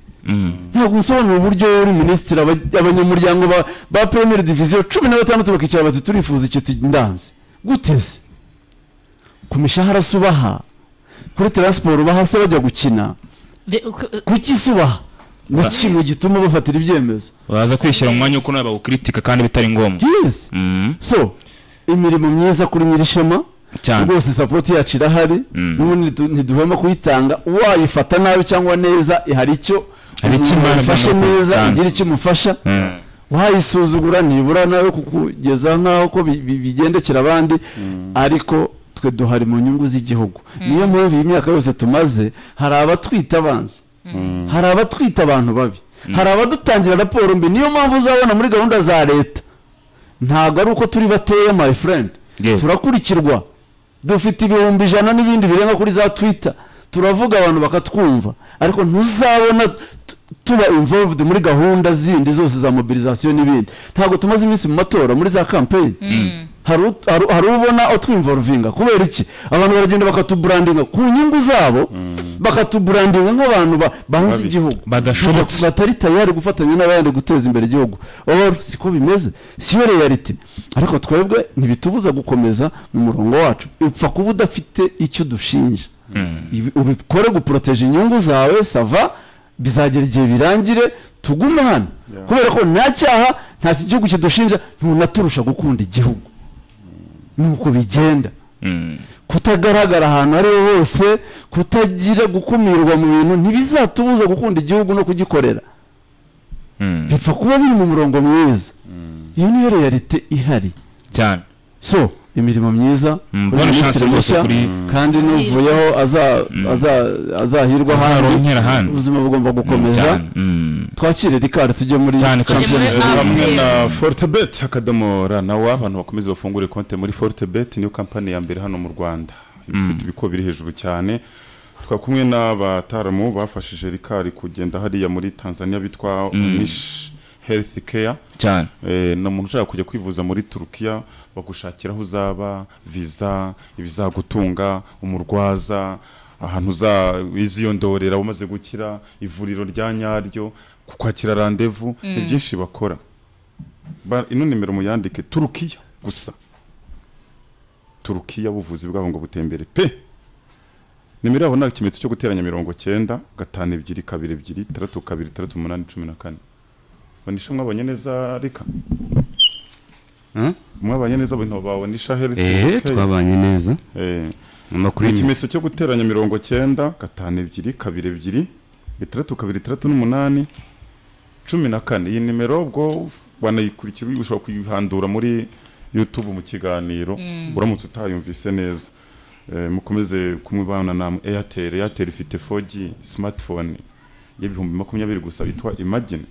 ntabwo usobanura uburyo uri minisitiri abanyamuryango ba Premier Division 16 bakicara bati turifuza icyo ndanze guteze ku mishahara subaha kuri transport ubaha se bajya gukina kuki subaha ni kimwe gituma bafatira ibyemezo baza kwishyira mu mwanya uko nawe bawukritika kandi bitari ngombwa yes so imirimo myiza kuri Nyirishema Rwose support yacu irahari, n'ubundi ntiduhema kuyitanga, wayifata nabi cyangwa neza hari icyo ifashe neza, igira icyo imufasha. Wayisuzugura nibura nawe kukugeza nkaho ko bigendekera abandi, ariko twe duhari mu nyungu z'igihugu. Niyo mpamvu iyi myaka yose tumaze hari abatwita abanzi, hari abatwita abantu babi, hari abadutangira raporo mbi. Niyo mpamvu uzabona muri gahunda za leta ntabwo ari uko turi batoya my friend, turakurikirwa, dufite 100,000 n'ibindi birenga kuri za Twitter, turavuga abantu bakatwumva, ariko ntuzabona tuba involved muri gahunda zindi zose za mobilisation n'ibindi. Ntabwo tumaze iminsi mu matora muri za campaign, hari ubona otwinvolvinga. Kubera iki? Abantu baragenda bakatubrandinga ku nyungu zabo, bakatubrandinga nk'abantu banze igihugu, badashobotse, batari tayari gufatanya n'abandi guteza imbere igihugu. Or siko bimeze, siyo reality. Ariko twebwe ntibitubuza gukomeza mu murongo wacu. Upfa kuba udafite icyo dushinja, ubikore guproteje inyungu zawe, sava bizagera igihe birangire tugume hano, kubera ko nta cyaha, nta gihugu kidushinja, ntunaturusha gukunda igihugu. Nuko bigenda. Kutagaragara ahantu ari hose, kutagira gukumirwa mu bintu ntibizatubuza gukunda igihugu no kugikorera. Bipfa kuba biri mu murongo mwiza. Iyo niyo reality ihari cyane. So imirimo myiza kuri minisitiri mushya, kandi n'uvuyeho azahirwa ahandi, ubuzima bugomba gukomeza. Twakire Ricard tujye muri Champions League hamwe na Fortebet akadomo ra nawe. Abantu bakomeze bafungure konte muri Fortebet, niyo kampani ya mbere hano mu Rwanda ifite ibiko biri hejuru cyane. Twakumwe n'abataramu bafashije Ricard kugenda hariya muri Tanzania bitwa Niche Health Care cyane. No muntu ushaka kujya kwivuza muri Turkiya bagushakira aho uzaba, visa, ibizagutunga, umurwaza, ahantu uziyondorera umaze gukira, ivuriro rya nyaryo, kukwakira rendezvous, ni byinshi bakora. Ino nimero muyandike, Turkiya gusa. Turkiya buvuzi bwabo ngo butembere pe. Nimero yabo nta kimenyetso cyo guteranya 90 5 2 2 3 2 3 8 14. Banisha mwabonye neza Rika? Mwabonye neza abantu babonisha health. Twabanye neza. Amakuru ikimenyetso cyo guteranya 90 5 2 2 3 2 3 8 14. Iyi nimero ubwo wanayikurikira ushobora kuyihandura muri YouTube mu kiganiro uramutse utayumvise neza. Mukomeze kumubana na Airtel. Airtel ifite 4G smartphone y'20,000 gusa bitwa Imagine.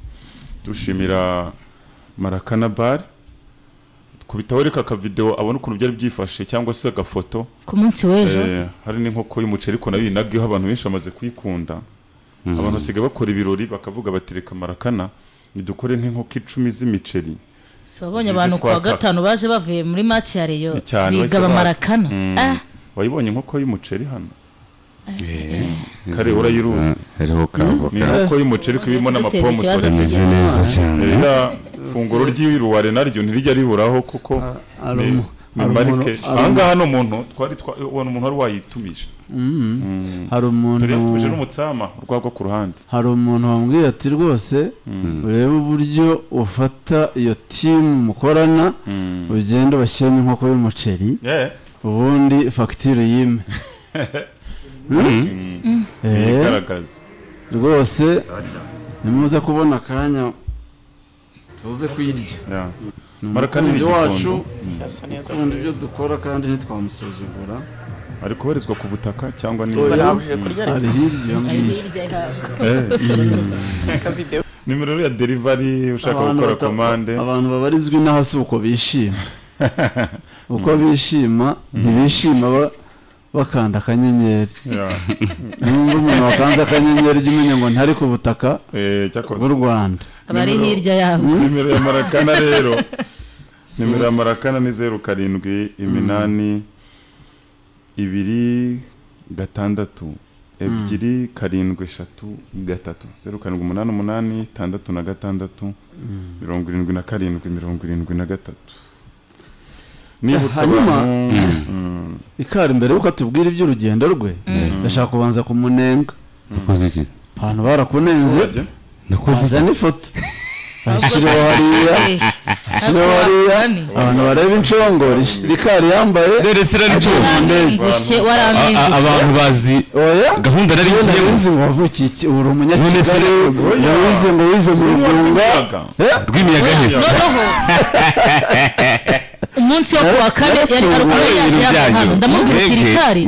Dushimira Marakana Bar kubitaho reka ka video abona ukuntu byari byifashe cyangwa se agafoto ku munsi w'ejo. Hari n'inkoko y'umuceri ko nayo inabwiho abantu benshi bamaze kuyikunda. Abantu basigaye bakora ibirori bakavuga batireka Marakana nidukore nk'inkoko 10 z'imiceri. So babonye abantu ku wa gatanu baje bavuye muri match ya Rayon bigaba Marakana. Wayibonye inkoko y'umuceri hano? Kare urayiruzi. Hariho kavoka. Ni inkoko y'umuceri kubimo n'amapomo sore neza cyane. Era funguro ry'iruware naryo ntirijya riburaho kuko ni ahangaha no muntu twari ubona umuntu wari wayitumije. Hari umuntu uje n'umutsama urwagwa ku ruhande. Hari umuntu wambwiye ati rwose urebe uburyo ufata iyo team mukorana ugenda bashyiramo inkoko y'umuceri ubundi facture yime. Igaragaza rwose nimuze kubona akanya tuze kuyirya. Marakana ni wacu ubundi ibyo dukora kandi ntitwamusuzugura. Ari kubarizwa ku butaka cyangwa ni ari hirya ngiye. Nimero ya delivery ushaka gukora commande. Abantu babarizwa n'ahasi uko bishima, uko bishima ntibishima bakanda akanyenyeri. Numva umuntu wakanze akanyenyeri jya umenya ngo ntari ku butaka bw'u Rwanda, abari hirya yabo. Nimero ya Marakana rero, nimero ya Marakana ni 0 7 8 2 6 2 7 3 0 7 8 8 6 6 77 73. Nibutse abantu Ikari mbere yuko atubwira iby'urugendo rwe, ndashaka kubanza kumunenga. Nakoze iki? Abantu barakunenze, nakoze n'ifoto bashyiraho hariya. Hariya abantu bareba inshongori Rikari yambaye abantu bazi gahunda nari nzi ngo wavukiye iki uri umunyakigali wize ngo wize mu Rugunga rw'imiyaga heza. Umunsi wo kuwa kane yari arwaye, ndamubwira ati Rikari.